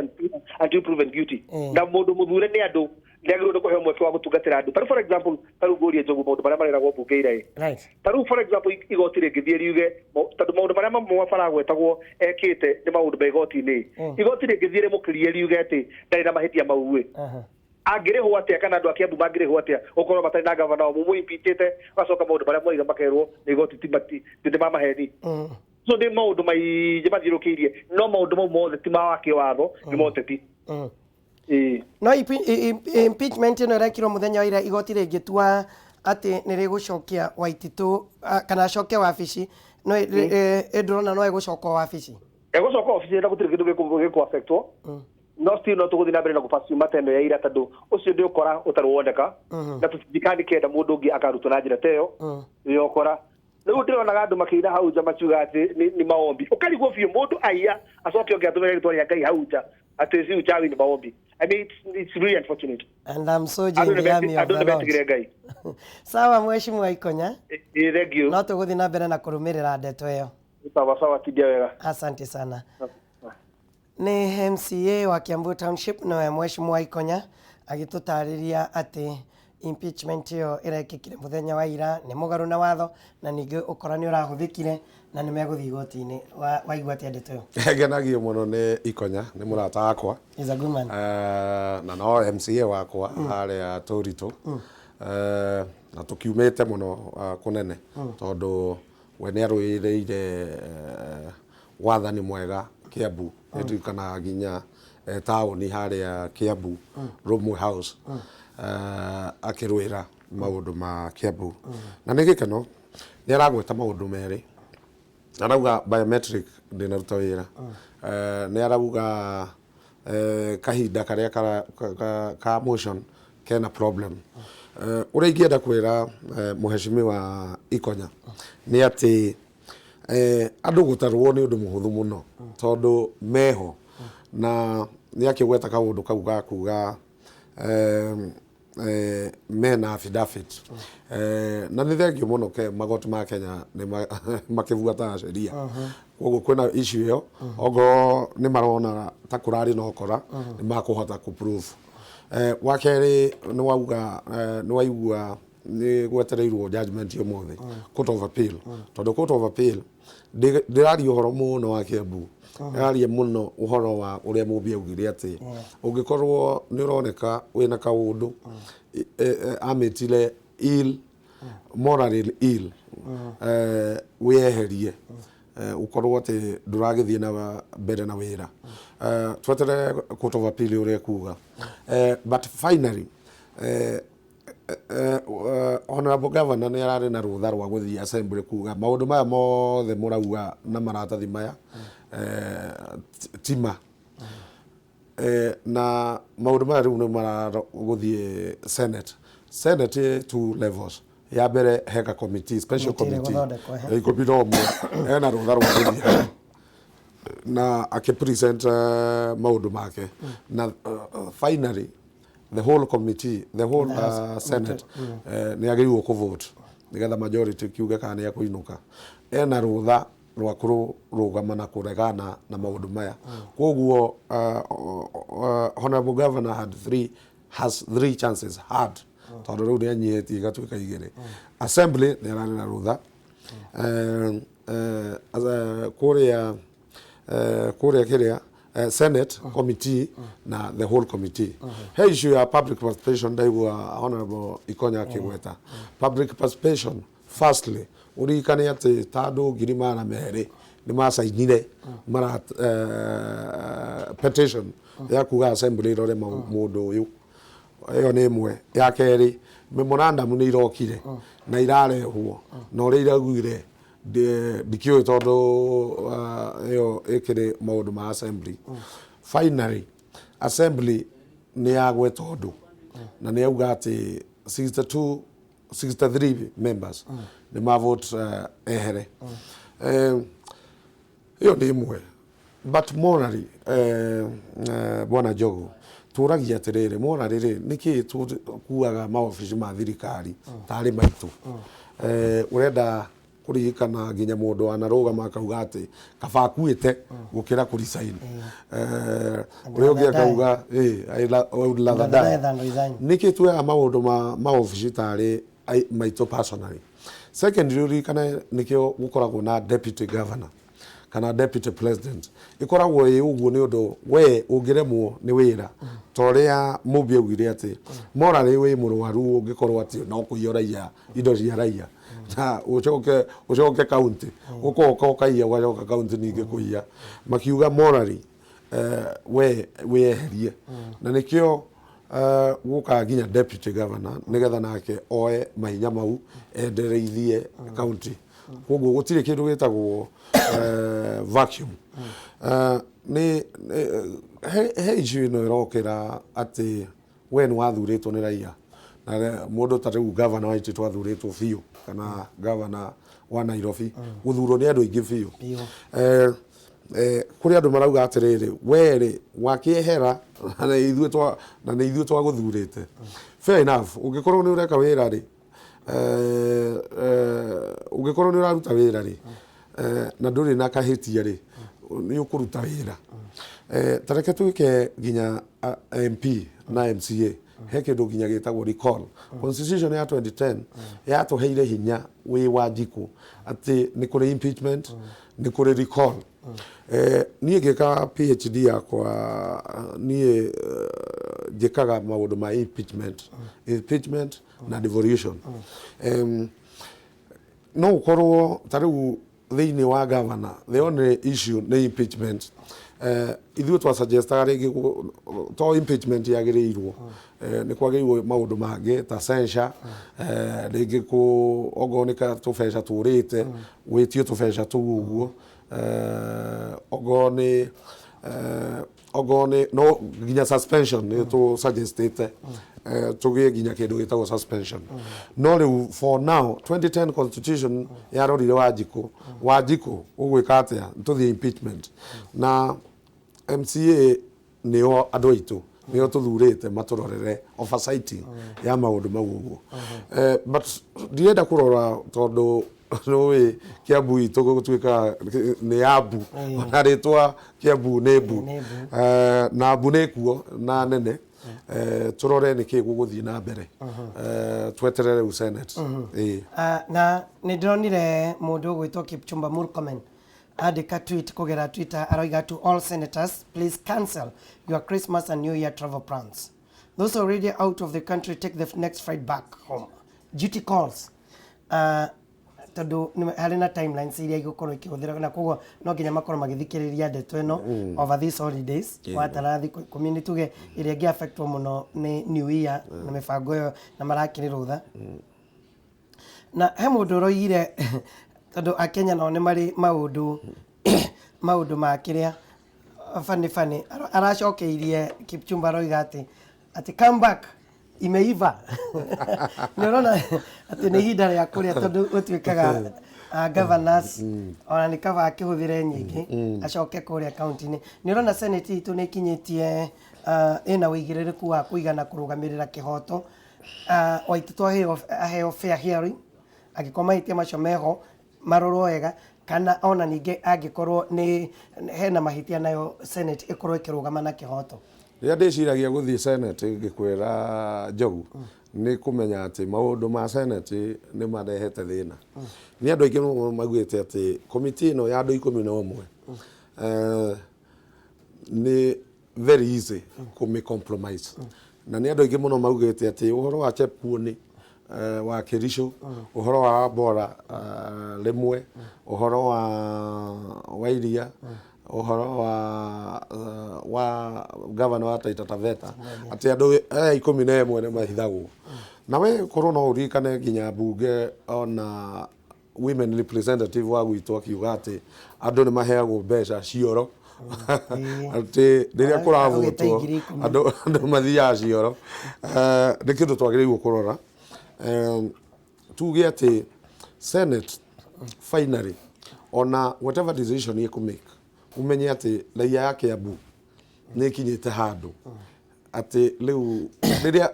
until proven guilty, na mũndũ mũthure nĩ andũ nĩ agĩrĩirwo nĩ kũheo mweke wa gũtungatĩra andũ. Tarĩu for example, tarĩu ngũrie Njogu, maũndũ marĩa mareragwo mbunge ira ĩ, tarĩu for example igoti rĩngĩthiĩ riuge, tondũ maũndũ marĩa mamwe baragwetagwo ekĩte nĩ maũndũ ma igoti-inĩ, igoti rĩngĩthiĩ rĩmũkĩrie riuge atĩ ndarĩ na mahĩtia mau ĩ, angĩrĩhwo atĩa, kana andũ a Kiambu mangĩrĩhwo atĩa gũkorwo matarĩ na gavana wao mũmũimpeachĩte, gacoka maũndũ marĩa moiga makerwo nĩ igoti ti nĩ ma maheni? So nĩ maũndũ maingĩ mathiũrũrũkĩirie, no maũndũ mau mothe ti ma wa kĩwatho, nĩ moteti. Ĩĩ. No impeachment ĩno ĩrekirwo mũthenya wa ira, igoti rĩngĩtua atĩ nĩ rĩgũcokia Waititũ kana acoke wabici, no ndũrona no egũcoka wabici? Egũcoka obici na gũtirĩ kĩndũ gĩkũ affectwo, no still no tũgũthiĩ na mbere na gũpursue matter ĩno ya ira, tondũ ũcio nĩ ũkora ũtarĩ woneka, na tũtingĩkandĩkenda mũndũ ũngĩ akarutwo na njĩra ta ĩyo ya ũkora. Rĩu ndĩronaga andũ makĩina hau nja makiuga atĩ nĩ maombi. Ũkarigwo biũ mũndũ aiya acoke ũngĩ atũmĩre rĩtwa rĩa Ngai hau nja atĩ si uchawi, ni maombi. I mean, it's really unfortunate. And I'm soldier in the army of andũ the nĩ Lord. metigĩre Ngai. Sawa, mheshimiwa Ikonya. Ĩ, thank you. No tũgũthiĩ na mbere na kũrũmĩrĩra ndeto ĩyo. Sawa sawa, tindia wega. Asante sana. Nĩ MCA wa Kiambu Township, nowe mheshimiwa Ikonya, agĩtũtarĩria atĩ impeachment ĩyo ĩrekĩkire mũthenya wa ira nĩ mũgarũ na watho, na ningĩ ũkora nĩ ũrahũthĩkire na nĩ megũthiĩ igoti-inĩ. Waigua atĩa ndeto ĩyo? Ngenagio mũno nĩ Ikonya, nĩ mũrata wakwa. He's a good man. Na no MCA wakwa harĩa Tũritũ. Na tũkiumĩte mũno kũnene, tondũ we nĩ arũĩrĩire wathani mwega Kiambu. Nĩ ndirikanaga nginya taũni harĩa Kiambu Rũmwe House, akĩrũĩra maũndũ ma Kiambu. Na nĩ gĩkeno nĩ aragweta maũndũ merĩ, arauga biometric ndĩnaruta wĩra. Nĩ arauga kahinda karĩa ka motion kena problem. Ũrĩa ingĩenda kwĩra mũheshimiwa Ikonya nĩ atĩ andũ gũtarwo nĩ ũndũ mũhũthũ mũno, tondũ meho na nĩ akĩgweta kaũndũ kau ga kuga mena affidavit. Na nĩ thengio mũno ke magoti ma Kenya nĩ makĩbuataga sheria, koguo kwĩna issue ĩyo. Ongorwo nĩ marona ta kũrarĩ na ũkora, nĩ makũhota kũ prove. Wa kerĩ, nĩ wauga nĩ waigua nĩ gwetereirwo judgment ũmũthĩ Court of Appeal, tondũ Court of Appeal ndĩraria ũhoro mũno wa Kiambu, ndĩraria mũno ũhoro wa ũrĩa Mũmbi augire atĩ ũngĩkorwo nĩ ũroneka wĩna kaũndũ, amĩtire ill, morally ill, wĩyeherie, ũkorwo atĩ ndũragĩthiĩ na mbere na wĩra. Tweterere Court of Appeal ũrĩa ĩkuga. But finally, Honorable Governor nĩ ararĩ na rũtha rwa gũthiĩ assembly kuga maũndũ maya mothe mũrauga na maratathi maya tima. Na maũndũ maya rĩu nĩ maragũthiĩ Senate. Senate ĩ two levels. Ya mbere heka committee, special Committee ĩrĩa committee ĩgũthondekwo, ehe. ya 11 ena rũtha rwa gũthiĩ hau na akĩ present maũndũ make na finally the whole committee, the whole Senate nĩ agĩrĩirwo kũ vote nĩgetha majority kiuge kana nĩ ekũinũka. Ena rũtha rwa kũrũgama na kũregana na maũndũ maya. Koguo Honorable Governor had three has three chances had tondũ rĩu nĩ anyihĩtie igatuĩka igĩrĩ. Assembly nĩ ararĩ na rũtha. Kũrĩa kũrĩa kĩrĩa Senate committee na the whole committee. He issue ya public participation ndaigua Honorable Ikonya akĩgweta. Public participation, firstly ũririkane atĩ ta andũ 200,000 nĩ macainire mara petition ya kuga assembly ĩrore mũndũ ũyũ. Ĩyo nĩ ĩmwe. Ya kerĩ, memorandum nĩ irokire na irarehwo na ũrĩa iraugire ndikĩũĩ tondũ ĩyo ĩkĩrĩ maũndũ ma assembly. Finally assembly nĩ yagweta ũndũ na nĩ yauga atĩ 62 63 members nĩ ma vote ehere. Ĩyo nĩ ĩmwe. But morally, Bwana Njogu, tũragia atĩrĩrĩ, morally rĩ, nĩkĩ tũkuaga maobici ma thirikari tarĩ maitũ? Ũrenda kũririkana nginya mũndũ wanarũgama akauga atĩ kaba akuĩte gũkĩra kũ resign. Ũrĩa ũngĩ akauga, I would rather die. Than resign. Nĩkĩ tuoyaga maũndũ ma maobici tarĩ maitũ personally? Secondly, ũririkane nĩkĩo gũkoragwo na deputy governor kana deputy president. Ĩkoragwo ĩ ũguo nĩ ũndũ we ũngĩremwo nĩ wĩra, ta ũrĩa Mũmbi augire atĩ morally wĩ mũrwaru, ũngĩkorwo atĩ no kũiya ũraiya indo cia raia na ũcoke county ũkoka ũkaiya, ũgacoka county ningĩ kũiya, makiuga morally we wĩyeherie, na nĩkĩo gũkaga nginya deputy governor nĩgetha nake oe mahinya mau endereithie county. Koguo gũtirĩ kĩndũ gĩtagwo vacuum. Nĩ he issue ĩno ĩrokĩra atĩ we nĩ wathurĩtwo nĩ raia na mũndũ ta rĩu governor wa Waititu athurĩtwo biũ, kana governor wa Nairobi gũthurwo nĩ andũ aingĩ biũ. Kũrĩ andũ marauga atĩrĩrĩ, we rĩ wakĩehera na nĩ ithuĩ twagũthurĩte. Fair enough, ũngĩkorwo nĩ ũreka wĩra rĩ, ũngĩkorwo nĩ ũraruta wĩra rĩ, na ndũrĩ na kahĩtia rĩ, nĩ ũkũruta wĩra. Ta reke twĩke nginya MP na MCA, he kĩndũ nginya gĩtagwo recall. Constitution ya 2010 yatũheire hinya wĩ Wanjikũ atĩ nĩ kũrĩ impeachment, nĩ kũrĩ recall. Niĩ ngĩka PhD yakwa, niĩ njĩkaga maũndũ ma impeachment na devolution. No ũkorwo ta rĩu thĩinĩ wa governor the only issue nĩ impeachment. Ithuĩ twa suggestaga rĩngĩ to impeachment yagĩrĩirwo, nĩ kwagĩrĩirwo maũndũ mangĩ ta censure, rĩngĩ kũ ongorwo nĩ ka tũbeca tũrĩte, wĩtio tũbeca tũu ũguo, ongorwo nĩ no nginya suspension nĩ tũ suggestĩte, tũgĩe nginya kĩndũ gĩtagwo suspension. No rĩu for now 2010 constitution yarorire Wanjikũ. Wanjikũ ũgwĩka atĩa? Tũthiĩ impeachment na MCA nĩo andũ aitũ, nĩo tũthurĩte matũrorere oversighting ya maũndũ mau ũguo. But ndirenda kũrora tondũ nĩũĩ Kiambu itũ gũtuĩka nĩ ya mbu, ona rĩtwa Kiambu nĩ mbu. Nĩ mbu. Na mbu nĩ kuo na nene. Tũrore nĩkĩ gũgũthiĩ na mbere. Tweterere rĩu Senate. Ĩĩ. Na nĩ ndĩronire mũndũ ũgwĩtwo Kipchumba Murkomen andĩka tweet kũgera Twitter, aroiga, "To all senators, please cancel your Christmas and New Year travel plans. Those already out of the country, take the next flight back home. Duty calls." Tondũ harĩ na timelines iria igũkorwo ikĩhũthĩra, na koguo no nginya makorwo magĩthikĩrĩria ndeto ĩno over these holidays. Watara thikũ 10, nĩ tuge ĩrĩa ĩngĩ affectwo mũno nĩ New Year na mĩbango ĩyo, na marakĩrĩ rũtha. Na he mũndũ ũroigire, tondũ Akenya nao nĩ marĩ maũndũ ma kĩrĩa funny funny, aracokeirie Kipchumba, aroiga atĩ "Come back, imeiva." Nĩ ũrona atĩ nĩ ihinda rĩa kũrĩa, tondũ gũtuĩkaga governors ona nĩ kaba akĩhũthĩre nyingĩ acoke kũrĩa kaunti-inĩ. Nĩ ũrona Senate itũ nĩ ĩkinyĩtie, ĩna ũigĩrĩrĩku wa kũigana kũrũgamĩrĩra kĩhoto, Waititu aheo fair hearing, angĩkorwo mahĩtia macio meho marorwo wega, kana ona ningĩ angĩkorwo nĩ hena mahĩtia, nayo Senate ĩkorwo ĩkĩrũgama na kĩhoto? Rĩrĩa ndĩciragia gũthiĩ Senate, ngĩkwĩra Njogu, nĩ kũmenya atĩ maũndũ ma Senate nĩ marehete thĩna. Nĩ andũ aingĩ mũno maugĩte atĩ komiti ĩno ya andũ 11 nĩ very easy kũmĩ compromise, na nĩ andũ aingĩ mũno maugĩte atĩ ũhoro wa Chepkuoni, wa Kericho, ũhoro wa Bora, rĩmwe ũhoro wa Wairia, ũhoro wa governor wa Taita Taveta, atĩ andũ aya 11 nĩ mahithagwo. Na we korwo no ũririkane nginya mbunge, ona women representative wa gwitũ akiuga atĩ andũ nĩ maheagwo mbeca cioro, atĩ rĩrĩa Augĩte kũravotwo 10,000. andũ mathiaga cioro. Nĩ kĩndũ twagĩrĩirwo kũrora. Tuge atĩ Senate finally, ona whatever decision ĩkũ make, ũmenye atĩ raia ya Kiambu nĩ ĩkinyĩte handũ atĩ rĩu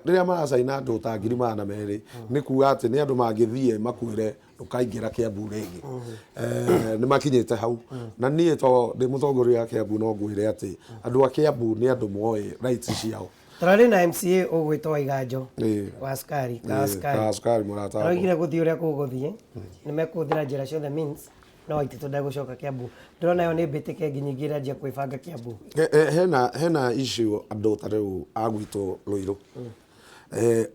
rĩrĩa maracaina andũ ta 200,000, nĩ kuga atĩ nĩ andũ mangĩthiĩ makwĩre ndũkaingĩra Kiambu rĩngĩ. Nĩ makinyĩte hau, na niĩ to ndĩ mũtongoria wa Kiambu, no ngwĩre atĩ andũ a Kiambu nĩ andũ moĩ rights ciao. Tũrarĩ na MCA ũgwĩtwo Waiganjo wa cukari, ka cukari. Ka cukari, mũrata wakwa. Araugire gũthiĩ ũrĩa kũgũthiĩ nĩ mekũhũthĩra njĩra ciothe, means no Waititu ndegũcoka Kiambu. Ndĩrona ĩyo nĩ mbĩtĩka ĩngĩ nyingĩ ĩranjia kwĩbanga Kiambu. Hena issue andũ ta rĩu a gwitũ Ruiru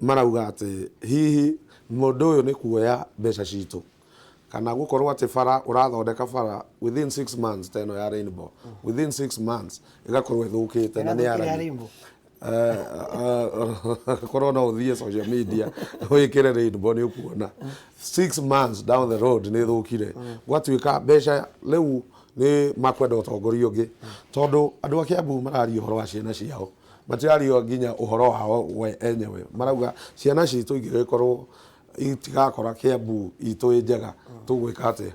marauga atĩ hihi mũndũ ũyũ nĩ kuoya mbeca citũ, kana gũkorwo atĩ bara ũrathondeka bara within 6 months, ta ĩno ya Rainbow, within 6 months ĩgakorwo ĩthũkĩte na nĩ Ĩrathũkire ya yaragi. Rainbow? Korwo no ũthiĩ social media wĩkĩre Rainbow, nĩ ũkuona 6 months down the road nĩ ĩthũkire. Gwatuĩka mbeca rĩu nĩ makwenda ũtongoria ũngĩ, tondũ andũ a Kiambu mararia ũhoro wa ciana ciao, matiraria nginya ũhoro wao we enyewe. Marauga ciana citũ ingĩgĩkorwo itigakora Kiambu itũ ĩ njega, tũgwĩka atĩa?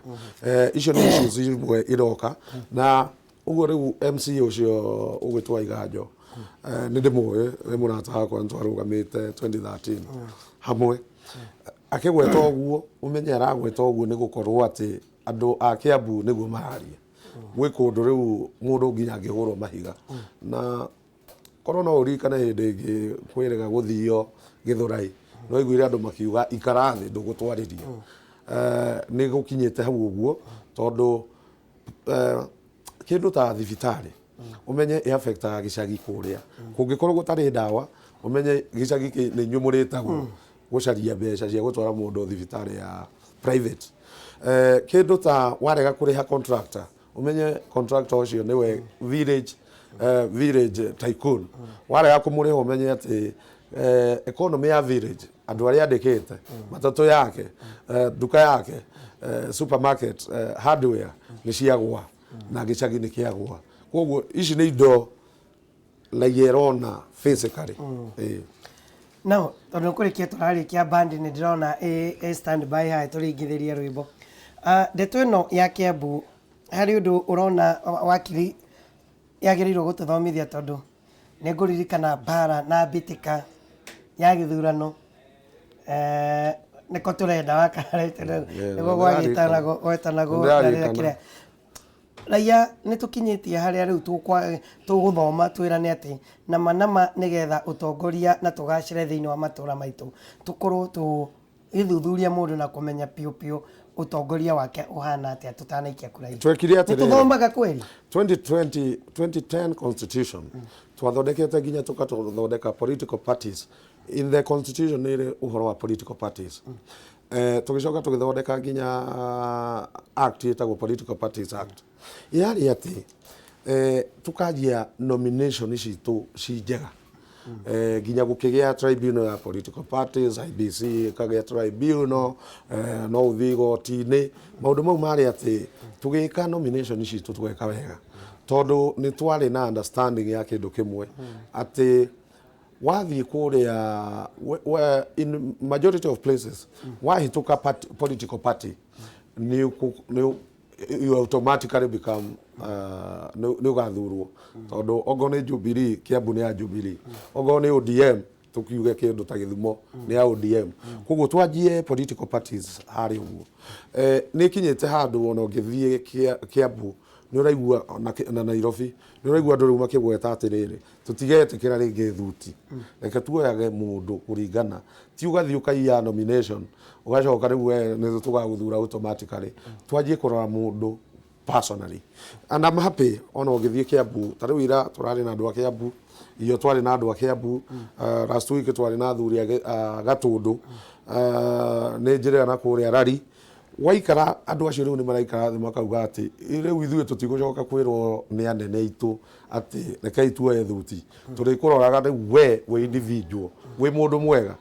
Icio nĩ issues imwe iroka. Na ũguo rĩu MC ũcio ũgwĩtwo Iganjo, nĩ ndĩmũĩ, nĩ mũrata wakwa, nĩ twarũgamĩte 2013 hamwe. Akĩgweta ũguo, ũmenye aragweta ũguo nĩ gũkorwo atĩ andũ a Kiambu nĩguo mararia. Gwĩ kũndũ rĩu mũndũ nginya angĩhũrwo mahiga. Na korwo no ũririkane hĩndĩ ĩngĩ kwĩrĩga gũthio Gĩthũrai, no iguire andũ makiuga ikara thĩ, ndũgũtwarĩria. Nĩ gũkinyĩte hau ũguo, tondũ kĩndũ ta thibitarĩ, ũmenye ĩ affectaga gĩcagi kũrĩa. Kũngĩkorwo gũtarĩ ndawa, ũmenye gĩcagi nĩ inyuĩ mũrĩtagwo gũcaria mbeca cia gũtwara mũndũ thibitarĩ ya private. Kĩndũ ta warega kũrĩha contractor, ũmenye contractor ũcio nĩwe village tycoon. Warega kũmũrĩha, ũmenye atĩ economy ya village, andũ arĩa andĩkĩte, matatũ yake, nduka yake, supermarket, hardware nĩ ciagwa, na gĩcagi nĩ kĩagwa. Koguo ici nĩ indo raia ĩrona physically. Ĩĩ. No tondũ kũrĩkia tũrarĩkia, bandi nĩ ndĩrona ĩ stand by haha tũringithĩrie rwĩmbo. Ndeto ĩno ya Kiambu, harĩ ũndũ ũrona wakiri yagĩrĩirwo gũtũthomithia, tondũ nĩ ngũririkana mbara na mbĩtĩka ya gĩthurano, nĩko tũrenda wakarĩte nĩguo gwagĩtanagwo gwetanagwo na rĩrĩa Nĩndĩraririkana. Kĩrĩa raia nĩ tũkinyĩtie harĩa rĩu tũgũthoma twĩrane atĩ nama nama nĩgetha ũtongoria na tũgacĩre thĩinĩ wa matũra maitũ, tũkorwo tũgĩthuthuria mũndũ na kũmenya piũ piũ ũtongoria wake ũhana atĩa tũtanaikia kura itũ. Twekire Nĩ atĩrĩrĩ. tũthomaga kweli? 2020, 2010 constitution twathondekete nginya tũkathondeka political parties. In the constitution nĩ ĩrĩ ũhoro wa political parties. Tũgĩcoka tũgĩthondeka nginya act ĩtagwo Political Parties Act, yarĩ atĩ tũkanjia nomination citũ ci njega, nginya gũkĩgĩa tribunal ya political parties, IBC ĩkagĩa tribunal, no ũthiĩ igoti-inĩ. Maũndũ mau marĩ atĩ tũgĩka nomination citũ tũgeka wega, tondũ nĩ twarĩ na understanding ya kĩndũ kĩmwe, atĩ wathiĩ kũrĩa in majority of places wahĩtũka political party nĩ you automatically become nĩ ũgathurwo, tondũ okorwo nĩ Jubilee, Kiambu nĩ ya Jubilee, okorwo nĩ ODM, tukiuge kĩndũ ta Gĩthumo nĩ ya ODM. Koguo twanjie political parties harĩ ũguo. Nĩ ikinyĩte handũ ona ũngĩthiĩ Kiambu nĩ ũraigua na Nairobi nĩ ũraigua andũ rĩu makĩgweta atĩrĩrĩ, tũtigetĩkĩra rĩngĩ thuti, reke tuoyage mũndũ kũringana, ti ũgathiĩ ũkaiya nomination ũgacoka rĩu we nĩ tũgagũthura automatically. Twanjie kũrora mũndũ personally, and I'm happy ona ũngĩthiĩ Kiambu ta rĩu ira tũrarĩ na andũ a Kiambu, iyo twarĩ na andũ a Kiambu, last week twarĩ na athuri a Gatũndũ, nĩ njĩra na kũrĩa Rari waikara andũ acio rĩu nĩ maraikara thĩ makauga atĩ rĩu ithuĩ tũtigũcoka kwĩrwo nĩ anene aitũ atĩ rekei tuoye thuti, tũrĩkũroraga rĩu we wĩ individual, wĩ mũndũ mwega,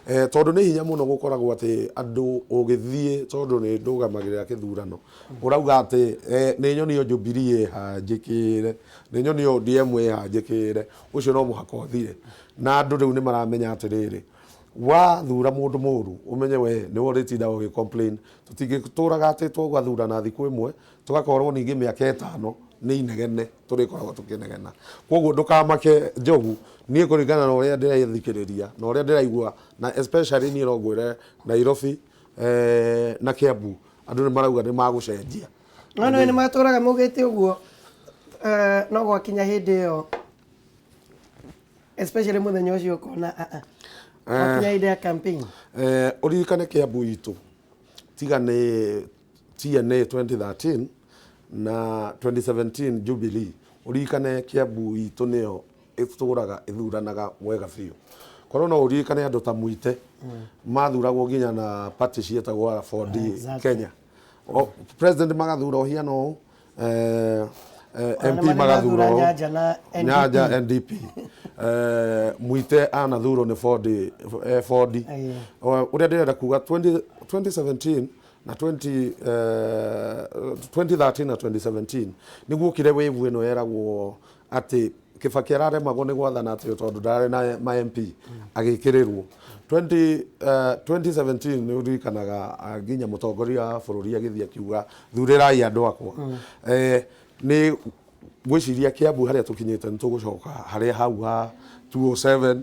tondũ nĩ hinya mũno gũkoragwo atĩ andũ ũgĩthiĩ, tondũ nĩ ndũgamagĩrĩra kĩthurano, ũrauga atĩ nĩ nyonio Jubilee ĩha njĩkĩre, nĩ nyonio ODM ĩha njĩkĩre, ũcio no mũhaka ũthire. Na andũ rĩu nĩ maramenya atĩrĩrĩ, wathura mũndũ mũru ũmenye we nĩwe ũrĩtindaga ũgĩ complain. Tũtingĩtũraga atĩ tũgathurana thikũ ĩmwe tũgakorwo ningĩ mĩaka 5 nĩ inegene tũrĩkoragwo tũkĩnegena. Koguo ndũkamake Njogu, niĩ kũringana na ũrĩa ndĩrathikĩrĩria na ũrĩa ndĩraigua, na especially niĩ no ngwĩre Nairobi na Kiambu andũ nĩ marauga nĩ magũcenjia. No nĩ matũraga maugĩte ũguo, no gwakinya hĩndĩ ĩyo, especially mũthenya ũcio ũkona gwakinya hĩndĩ ya campaign. Ũririkane Kiambu itũ tiga nĩ TNA 2013 na 2017 Jubilee, ũririkane Kiambu itũ nĩyo ĩtũraga ĩthuranaga wega biũ. Korwo no ũririkane andũ ta Mwite mathuragwo nginya na party ciĩtagwo 4D Kenya. O, president magathura ũhiano ũũ, Ona MP nĩ magathura mathura ũũ. Nyanja na NDP. Nyanja NDP. Mwite anathurwo nĩ 4D, 4D. Ũrĩa ndĩrenda kuga 2017 na 2013 na 2017 nĩguo kire wave ĩno yeragwo atĩ Kibaki araremagwo nĩ gwathana atĩ tondũ ndarĩ na ma MP agĩkĩrĩrwo. 2017 nĩ ũririkanaga nginya mũtongoria wa bũrũri agĩthiĩ akiuga thurĩrai andũ akwa. Nĩ ngwĩciria Kiambu harĩa tũkinyĩte nĩ tũgũcoka harĩa hau ha 207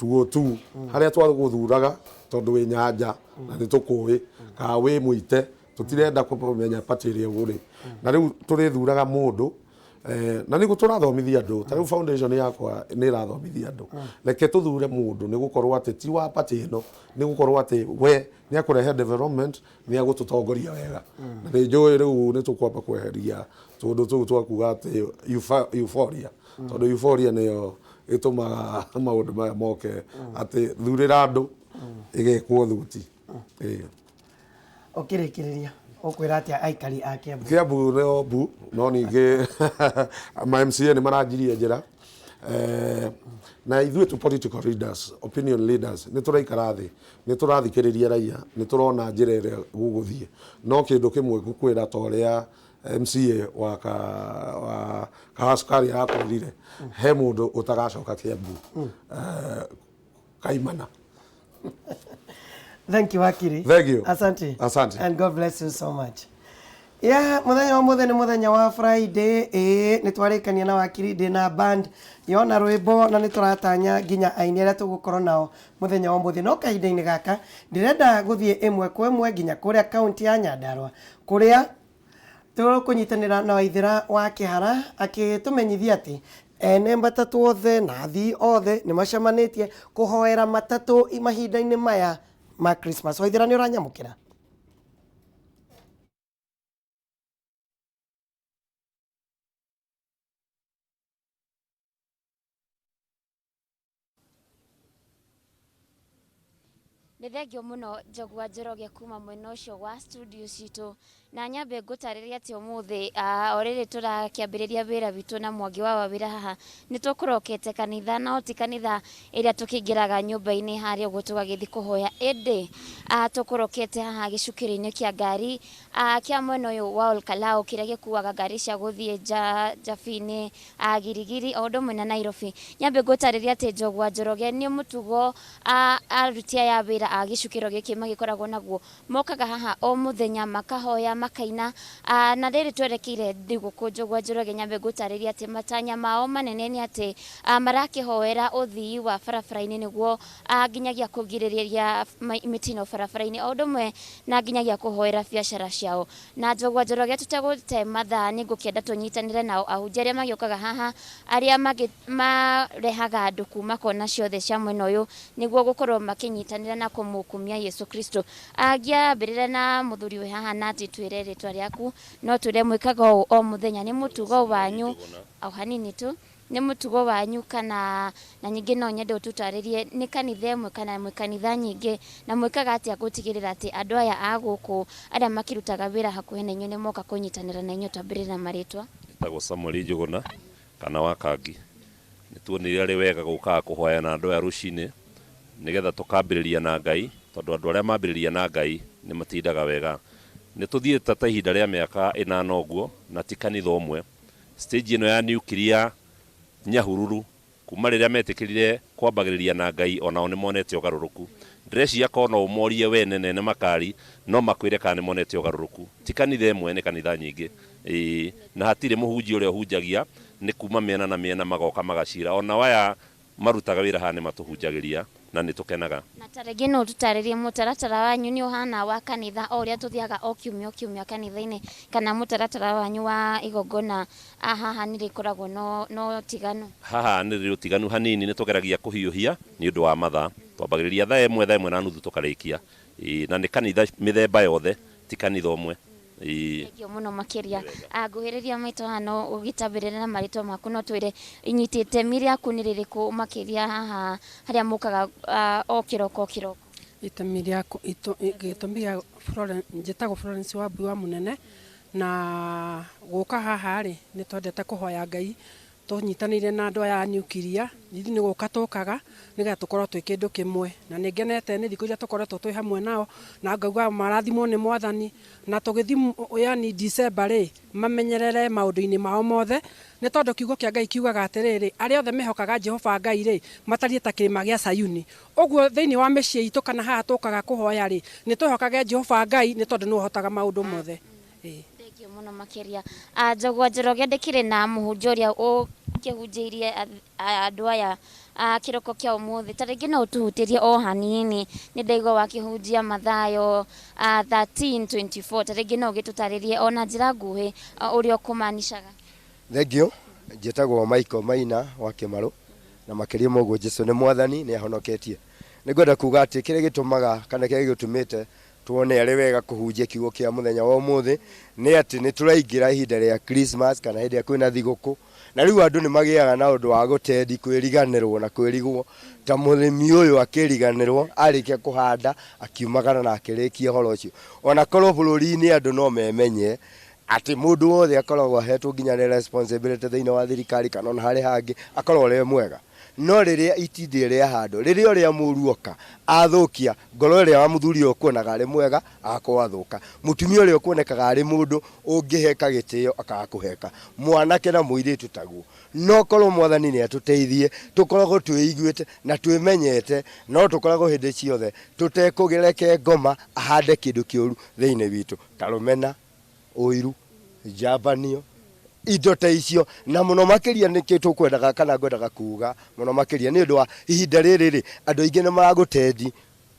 202 harĩa twagũthuraga tondũ wĩ Nyanja na nĩ tũkũĩ kana wĩ Mwite, tũtirenda kũmenya party ĩrĩa ũrĩ. Na rĩu tũrĩthuraga mũndũ, na nĩguo tũrathomithia andũ. Ta rĩu foundation yakwa nĩ ĩrathomithia andũ, reke tũthure mũndũ nĩ gũkorwo atĩ ti wa party ĩno, nĩ gũkorwo atĩ we nĩ akũrehe development, nĩ agũtũtongoria wega. Na nĩ njũĩ rĩu nĩ tũkwamba kweheria tũndũ tũu twa kuga atĩ euphoria, tondũ euphoria nĩyo ĩtũmaga maũndũ maya moke atĩ thurĩra andũ ĩgekwo thuti. Ũkĩrĩkĩrĩria ũkwĩra atĩa aikari a Kiambu? Kiambu nĩo mbu, no ningĩ ma MCA nĩ maranjirie njĩra, na ithuĩ tu political leaders, opinion leaders, nĩ tũraikara thĩ, nĩ tũrathikĩrĩria raia, nĩ tũrona njĩra ĩrĩa gũgũthiĩ. No kĩndũ kĩmwe ngũkwĩra, ta ũrĩa MCA wa Kahacukari arakwĩrire, he mũndũ ũtagacoka Kiambu, Kaimana. Thank you, Wakiri. Thank you. Asante. Asante. And God bless you so much. Yeah, muthenya wa muthenya nĩ mũthenya wa Friday, ĩĩ nĩ twarĩkania na Wakiri, ndĩ na band yona rwĩmbo na nĩ tũratanya nginya aini arĩa tũgũkorwo nao mũthenya wa mũthĩ. No kahinda-inĩ gaka ndĩrenda gũthiĩ ĩmwe kwa ĩmwe nginya kũrĩa kaunti ya Nyandarua kũrĩa tũkũnyitanĩra na Waithĩra wa Kĩhara akĩtũmenyithia atĩ ene matatũ othe na athii othe nĩ macemanĩtie kũhoera matatũ mahinda-inĩ maya ma Christmas. Waithĩra, nĩ ũranyamũkĩra? Nĩ thengio mũno Njogua Njoroge kuma mwena ũcio wa studio citũ. Na nyambe ngũtarĩrie atĩ ũmũthĩ o rĩrĩ tũrakĩambĩrĩria wĩra witũ na Mwangi wa Wawĩra haha, nĩ tũkũrokete kanitha, no ti kanitha ĩrĩa tũkĩingĩraga nyũmba-inĩ harĩa ũguo tũgagĩthiĩ kũhoya, ĩndĩ tũkũrokete haha gĩcukĩro-inĩ kĩa ngari kĩa mwena ũyũ wa Olkalau kĩrĩa gĩkuaga ngari cia gũthiĩ Njabi-inĩ, Girigiri o ũndũ ũmwe na Nairobi. Nyambe ngũtarĩrie atĩ Njogua Njoroge nĩ mũtugo aruti aya a wĩra a gĩcukĩro gĩkĩ magĩkoragwo naguo. Mokaga haha o mũthenya makahoya, makaina, na rĩrĩ twerekeire thigũkũ Njũgũa Njoroge nyambe ngũtarĩrie atĩ matanya mao manene nĩ atĩ marakĩhoera ũthii wa barabara-inĩ nĩguo nginyagia kũgirĩrĩria mĩtino barabara-inĩ o ũndũ ũmwe na nginyagia kũhoera biacara ciao. Na Njũgũa Njoroge tũtegũte mathaa nĩ ngũkĩenda tũnyitanĩre nao ahunjia arĩa magĩũkaga haha arĩa marehaga andũ kuma kona ciothe cia mwena ũyũ nĩguo gũkorwo makĩnyitanĩra na kũmũkumia Yesu Kristo. Ngĩambĩrĩra na mũthuri wĩ haha na atĩ twĩre rĩtwa rĩaku, no twĩre mwĩkaga ũũ o mũthenya, nĩ mũtugo wanyu, o hanini tu, nĩ mũtugo wanyu kana, na ningĩ no nyende ũtũtarĩrie nĩ kanitha ĩmwe kana mwĩ kanitha nyingĩ, na mwĩkaga atĩa gũtigĩrĩra atĩ andũ aya a gũkũ arĩa makĩrutaga wĩra hakuhĩ na inyuĩ nĩ moka kũnyitanĩra na inyuĩ, twambĩrĩrie na marĩtwa. Njĩtagwo Samuel Njũgũna kana wa Kangi. Nĩ tuonire arĩ wega gũkaga kũhoya na andũ aya rũcinĩ nĩgetha tũkambĩrĩria na Ngai, tondũ andũ arĩa mambĩrĩria na Ngai nĩ matindaga wega. Nĩ tũthiĩte ta ihinda rĩa mĩaka ĩnana ũguo na ti kanitha ũmwe. Stage ĩno ya nuclear Nyahururu kuma rĩrĩa metĩkĩrire kwambagĩrĩria na Ngai onao nĩ monete ũgarũrũku. Ndĩreciria korwo no ũmorie we nene na makari no makwĩre kana nĩ monete ũgarũrũku. Ti kanitha ĩmwe nĩ kanitha nyingĩ. Ĩĩ, na hatirĩ mũhunjia ũrĩa ũhunjagia, nĩ kuma mĩena na mĩena magoka magacira. Onao aya marutaga wĩra haha nĩ matũhunjagĩria na nĩ tũkenaga. Na ta rĩngĩ no ũtũtarĩrie mũtaratara wanyu nĩ ũhana wa kanitha o ũrĩa tũthiaga o kiumia o kiumia kanitha-inĩ, kana mũtaratara wanyu wa igongona haha nĩ rĩkoragwo na ũtiganu? Haha nĩ rĩrĩ ũtiganu hanini, nĩ tũgeragia kũhiũhia nĩ ũndũ wa mathaa. Twambagĩrĩria thaa ĩmwe, thaa ĩmwe na nuthu tũkarĩkia. Ĩĩ, na nĩ kanitha mĩthemba yothe, ti kanitha ũmwe. Ĩĩ. Thengiũ mũno makĩria. Nguhĩrĩria maitũ haha no ũgĩtambĩrĩre na marĩtwa maku no twĩre inyita itemi rĩaku nĩ rĩrĩkũ makĩria haha harĩa mũkaga o kĩroko o kĩroko. Itemi rĩaku, gĩtũmi gĩa Florence, njĩtagwo Florence Wambui wa Mũnene, na gũka haha rĩ, nĩ twendete kũhoya Ngai Tũnyitanĩire na andũ aya a niukiria, ithuĩ nĩ gũka tũkaga nĩgetha tũkorwo twĩ kĩndũ kĩmwe. Na nĩ ngenete nĩ thikũ iria tũkoretwo twĩ hamwe nao, na ngauga marathimwo nĩ Mwathani. Na tũgĩthiĩ yani December rĩ, mamenyerere maũndũ-inĩ mao mothe, nĩ tondũ kiugo kĩa Ngai kiugaga atĩrĩrĩ, arĩa othe mehokaga Jehova Ngai rĩ, matariĩ ta kĩrĩma gĩa Sayuni. Ũguo thĩinĩ wa mĩciĩ itũ kana haha tũkaga kũhoya rĩ, nĩ twĩhokage Jehova Ngai nĩ tondũ nĩwe ũhotaga maũndũ mothe. Ĩĩ. Thengiũ mũno makĩria. Ah, Njogua Njoroge ndĩkĩrĩ na mũhunjia ũrĩa ũkĩhunjĩirie andũ aya ah, kĩroko kĩa ũmũthĩ. Ta rĩngĩ no ũtũhutĩrie o hanini, nĩ ndaigua wakĩhunjia Mathayo ah, 13:24. Ta rĩngĩ no ũgĩtũtarĩrie o na njĩra nguhĩ ah, ũrĩa ũkũmanicaga. Thengiũ, njĩtagwo Michael Maina wa Kĩmarũ, na makĩria ma ũguo Jesu nĩ Mwathani, nĩ ahonoketie. Nĩ ngwenda kuga atĩ kĩrĩa gĩtũmaga kana kĩrĩa gĩtũmĩte tuone arĩ wega kũhunjia kiugo kĩa mũthenya wa ũmũthĩ nĩ atĩ nĩ tũraingĩra ihinda rĩa Christmas kana hĩndĩ ĩrĩa kwĩna thigũkũ, na rĩu andũ nĩ magĩaga na ũndũ wa gũtendi kwĩriganĩrwo na kwĩrigwo ta mũrĩmi ũyũ akĩriganĩrwo arĩkia kũhanda akiumagara na akĩrĩkia ũhoro ũcio. Ona korwo bũrũri-inĩ andũ no memenye atĩ mũndũ wothe akoragwo ahetwo nginya nĩ responsibility thĩinĩ wa thirikari kana ona harĩ hangĩ akorwo arĩ mwega. No rĩrĩa itindiĩ rĩahandwo, rĩrĩa ũrĩa mũũru oka, athũkia, ngoro ĩrĩa wa mũthuri ũyũ ũkuonaga arĩ mwega, agakorwo athũka. Mũtumia ũrĩa ũkuonekaga arĩ mũndũ ũngĩheka gĩtĩo, akaga kũheka. Mwanake na mũirĩtu taguo. No korwo Mwathani nĩ atũteithie, tũkoragwo twĩiguĩte na twĩmenyete, no tũkoragwo hĩndĩ ciothe tũtekũreke ngoma ahande kĩndũ kĩũru thĩinĩ witũ, ta rũmena, ũiru, njambanio, indo ta icio, na mũno makĩria nĩkĩ tũkwendaga kana ngwendaga kuga mũno makĩria nĩ ũndũ wa ihinda rĩrĩ rĩ, andũ aingĩ nĩ maragũtendi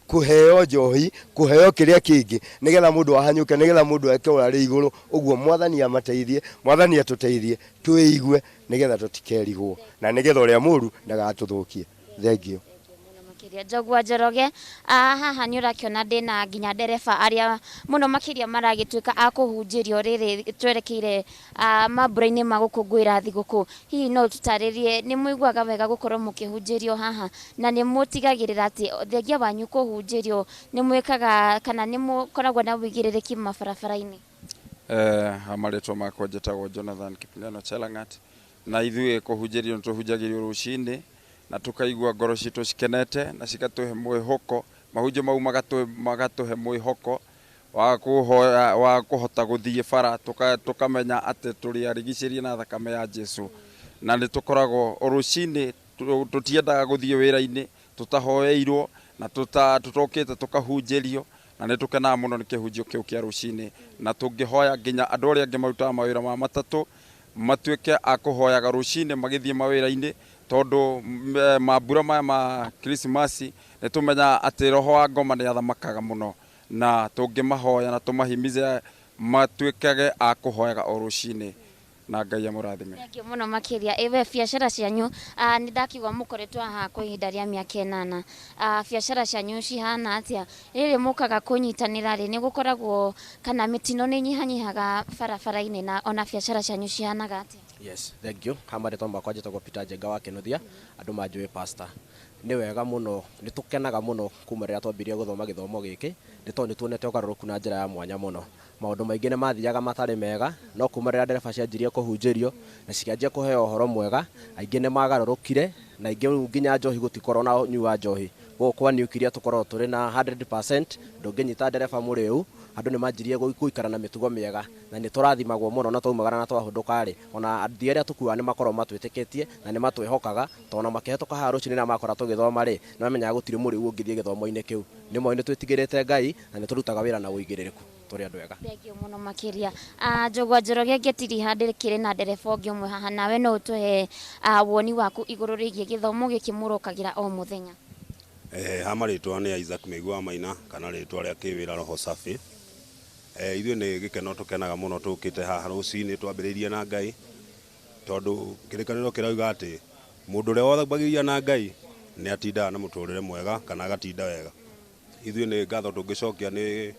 kũheo njohi, kũheo kĩrĩa kĩngĩ, nĩgetha mũndũ ahanyũke, nĩgetha mũndũ eke ũrĩa arĩ igũrũ, ũguo Mwathani amateithie, Mwathani atũteithie, twĩigue, nĩgetha tũtikerigwo, na nĩgetha ũrĩa mũru ndagatũthũkie. Thengiũ. Makĩria Njogua Njoroge, ah, haha nĩ ũrakĩona ndĩna nginya ndereba arĩa mũno makĩria maragĩtuĩka a kũhunjĩrio rĩrĩ twerekeire ah, mambura-inĩ ma gũkũngũĩra thigũkũ. Hihi no ũtũtarĩrie nĩ mũiguaga wega gũkorwo mũkĩhunjĩrio haha na nĩ mũtigagĩrĩra atĩ thengia wanyu kũhunjĩrio nĩ mwĩkaga kana nĩ mũkoragwo na ũigĩrĩrĩki mabarabara-inĩ? Eh, ha marĩtwa makwa njĩtagwo Jonathan Kipngeno Chelang'at na ithuĩ kũhunjĩrio nĩ tũhunjagĩrio rũcinĩ na tũkaigua ngoro citũ cikenete na cigatũhe mwĩhoko, mahunjio mau magatũhe mwĩhoko wa kũhoya wa kũhota gũthiĩ bara tũkamenya atĩ tũrĩ arigicĩrie na thakame ya Jesu na nĩ tũkoragwo o rũcinĩ tũtiendaga gũthiĩ wĩra-inĩ tũtahoeirwo na tũtokĩte tũkahunjĩrio na nĩ tũkenaga mũno nĩ kĩhunjio kĩu kĩa rũcinĩ na tũngĩhoya nginya andũ arĩa angĩ marutaga mawĩra ma matatũ matuĩke a kũhoyaga rũcinĩ magĩthiĩ mawĩra-inĩ tondũ mambura maya ma Krismasi nĩ tũmenyaga atĩ roho wa ngoma nĩ athamakaga mũno na tũngĩmahoya na tũmahimize matuĩkage a kũhoyaga o rũcinĩ na Ngai amũrathime. Thengiũ mũno makĩria. Ĩ we biacara cianyu, ah, nĩ ndakiuga mũkoretwo haha kwa ihinda rĩa mĩaka ĩnana. Ah, biacara cianyu cihana atĩa? Rĩrĩ mũkaga kũnyitanĩra rĩ, nĩ gũkoragwo kana mĩtino nĩ ĩnyihanyihaga barabara-inĩ na ona biacara cianyu cihanaga atĩa? Yes, thank you. Ha marĩtwa makwa njĩtagwo Peter Njenga wa Kĩnuthia, andũ manjũĩ pastor. Nĩ wega mũno, nĩ tũkenaga mũno kuma rĩrĩa twambirie gũthoma gĩthomo gĩkĩ, nĩ tondũ nĩ tuonete ũgarũrũku na njĩra ya mwanya mũno. Maũndũ maingĩ nĩ mathiaga matarĩ mega, no kuma rĩrĩa ndereba cianjirie kũhunjĩrio na cikĩanjia kũheo ũhoro mwega, aingĩ nĩ magarũrũkire na aingĩ rĩu nginya njohi gũtikoragwo na ũnyui wa njohi. Gũkũ kwa Nuclear tũkoragwo tũrĩ na 100%, ndũngĩnyita ndereba mũrĩu, andũ nĩ manjirie gũikara na mĩtugo mĩega na nĩ tũrathimagwo mũno na twaumagara na twahũndũka rĩ, ona athii arĩa tũkuaga nĩ makoragwo matwĩtĩkĩtie na nĩ matwĩhokaga, tondũ ona makĩhetũka haha rũcinĩ rĩrĩa makora tũgĩthoma rĩ, nĩ mamenyaga gũtirĩ mũrĩu ũngĩthiĩ gĩthomo-inĩ kĩu. Nĩ moĩ nĩ twĩtigĩrĩte Ngai na nĩ tũrutaga wĩra na ũigĩrĩrĩku. Tũrĩ andũ ega. Thengiũ mũno makĩria. Ah, Njũgũa Njoroge ngĩtiriha ndĩkĩrĩ na ndereba ũngĩ ũmwe haha nawe no ũtũhe ah, woni waku igũrũ rĩgiĩ gĩthomo gĩkĩ mũrokagĩra o mũthenya. Eh, ha marĩtwa nĩ Isaac Mĩigua wa Maina kana rĩtwa rĩa kĩwĩra Roho Safi. Eh, ithuĩ nĩ gĩkeno tũkenaga mũno tũkĩte haha rũcinĩ twambĩrĩirie na Ngai tondũ kĩrĩkanĩro kĩrauga atĩ mũndũ ũrĩa wambagĩrĩria na Ngai nĩ atindaga na mũtũrĩre mwega kana agatinda wega. Ithuĩ nĩ ngatho tũngĩcokia nĩ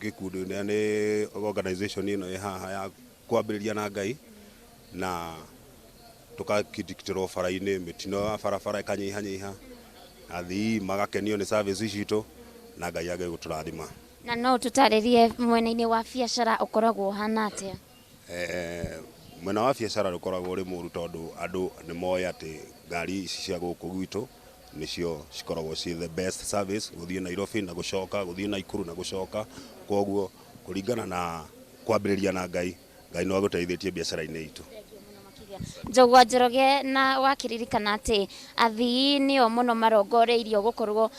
gĩkundi nĩ organization ĩno ĩ haha ya kwambĩrĩria na Ngai na tũkakindĩkĩrwo bara-inĩ mĩtino ya barabara ĩkanyihanyiha athii magakenio nĩ service citũ na Ngai age gũtũrathima. Na no ũtũtarĩrie mwena-inĩ wa biacara ũkoragwo ũhana atĩa? Eh, mwena wa biacara ndũkoragwo ũrĩ mũru tondũ andũ nĩ moĩ atĩ ngari ici cia gũkũ gwitũ nĩcio cikoragwo ciĩ the best service gũthiĩ Nairobi na gũcoka, gũthiĩ Naikuru na gũcoka, koguo kũringana na kwambĩrĩria na Ngai, Ngai no agũteithĩtie biacara-inĩ itũ. Njogua Njoroge na wakĩririkana atĩ athii nĩo mũno marongoreirio gũkorwo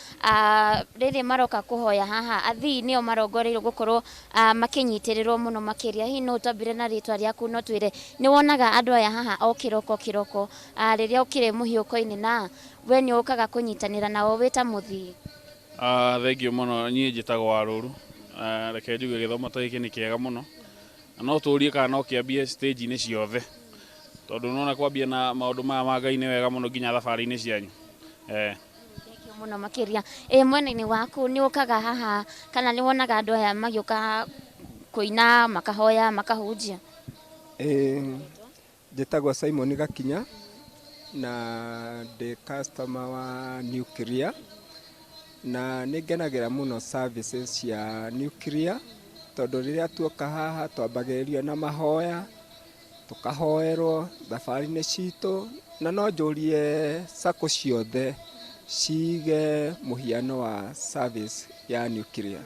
rĩrĩ maroka kũhoya haha, athii nĩo marongoreirio gũkorwo makĩnyitĩrĩrwo mũno makĩria. Hihi no ũtwambĩre na rĩtwa rĩaku no twĩre nĩ wonaga andũ aya haha o kĩroko kĩroko rĩrĩa ũkĩrĩ mũhiũko-inĩ na we nĩ ũkaga kũnyitanĩra nao wĩ ta mũthii? Thengiũ mũno, niĩ njĩtagwo Warũru. Reke njuge gĩthomo ta gĩkĩ nĩ kĩega mũno na no tũrie kana no kĩambie stage-inĩ ciothe tondũ nĩwona kwambia na maũndũ maya ma Ngai nĩ wega mũno nginya thabarĩ-inĩ cianyu. Thengiũ mũno makĩria. Ĩ mwena-inĩ waku nĩ ũkaga haha kana nĩ wonaga andũ aya magĩũka kũina, makahoya, makahunjia? Ĩĩ, njĩtagwo Simon Gakinya na ndĩ customer wa Nuclear na nĩ ngenagĩra mũno services cia Nuclear tondũ rĩrĩa tuoka haha twambagĩrĩria na mahoya tũkahoerwo thabarĩ-inĩ citũ na no njũrie sacco ciothe cige mũhiano wa service ya Nuclear.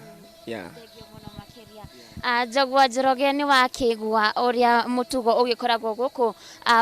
Yeah. Njogua Njoroge nĩ wakĩigua ũrĩa mũtugo ũgĩkoragwo gũkũ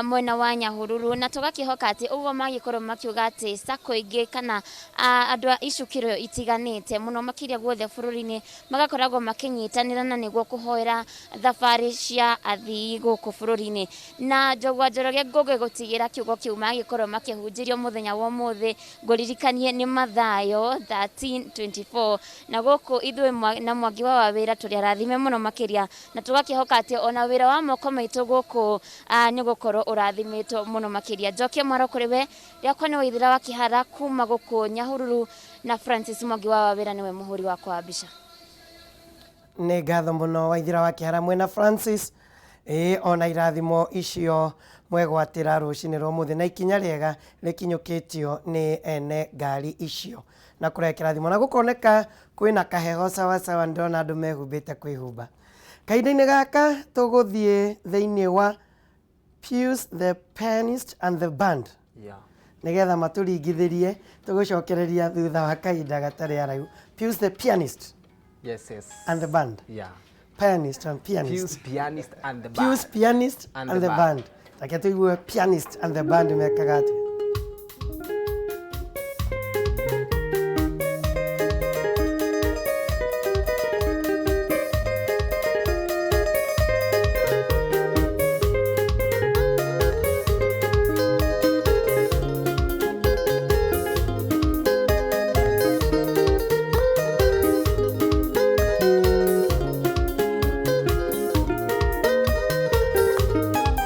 mwena wa Nyahururu na tũgakĩhoka atĩ ũguo magĩkorwo makiuga atĩ sacco ingĩ kana andũ a icukĩro itiganĩte mũno makĩria guothe bũrũri-inĩ magakoragwo makĩnyitanĩra na nĩguo kũhoera thabarĩ cia athii gũkũ bũrũri-inĩ. Na Njogua Njoroge ngũgĩgũtigĩra kiugo kĩu magĩkorwo makĩhunjĩrio mũthenya wa ũmũthĩ ngũririkanie nĩ Mathayo 13:24 na gũkũ ithuĩ na Mwangi wa Wawĩra tũrĩ arathime mũno. mũno makĩria, na tũgakĩhoka atĩ ona wĩra wa moko maitũ gũkũ nĩ ũgũkorwo ũrathimĩtwo mũno makĩria. Njokie mwaro kũrĩ we, rĩakwa nĩ Waithĩra wa Kĩhara kuma gũkũ Nyahururu, na Francis Mwangi wa Wawĩra nĩwe mũhũri wakwa wa mbica. Nĩ ngatho mũno Waithĩra wa Kĩhara mwena Francis, ĩĩ ona irathimo icio mwegwatĩra rũcinĩ rwa ũmũthĩ na ikinya rĩega rĩkinyũkĩtio nĩ ene ngari icio na kũrehe kĩrathimo na gũkoneka kwĩna kaheho sawa sawa, ndĩrona andũ mehumbĩte kwĩhumba. Kahinda-inĩ gaka tũgũthiĩ thĩinĩ wa Pius the Pianist and the Band nĩgetha matũringithĩrie, tũgũcokereria thutha wa kahinda gatarĩ araihu. Pius the Pianist and the Band. Pianist and Pianist. Pius Pianist and the Band. Pius Pianist and the Band. Reke tũigue Pianist and the Band mekaga atĩa.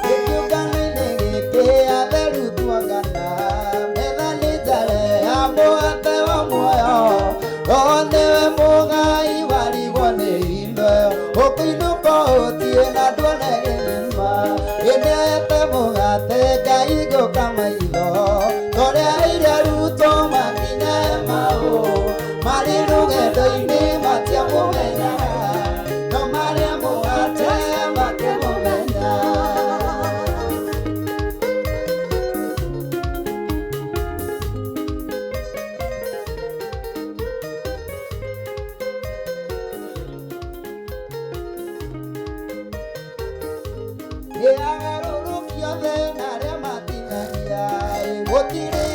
Gĩkĩũngano-inĩ gĩkĩ atheru tuongana, metha nĩ njare ya mũgate wa muoyo. Roho nĩwe mũgai warigwo nĩ indo, ũkũinũka ũthiĩ na nduone gĩthima. Gĩnete mũgate Ngai ngũka maitho, torĩa aire arutwo makinya Emau. Marĩ rũgendo-inĩ matiamũmenyaga, no marĩa mũgate makĩmũmenya. Nĩ agarũrũki othe na arĩa matinagia, gũtirĩ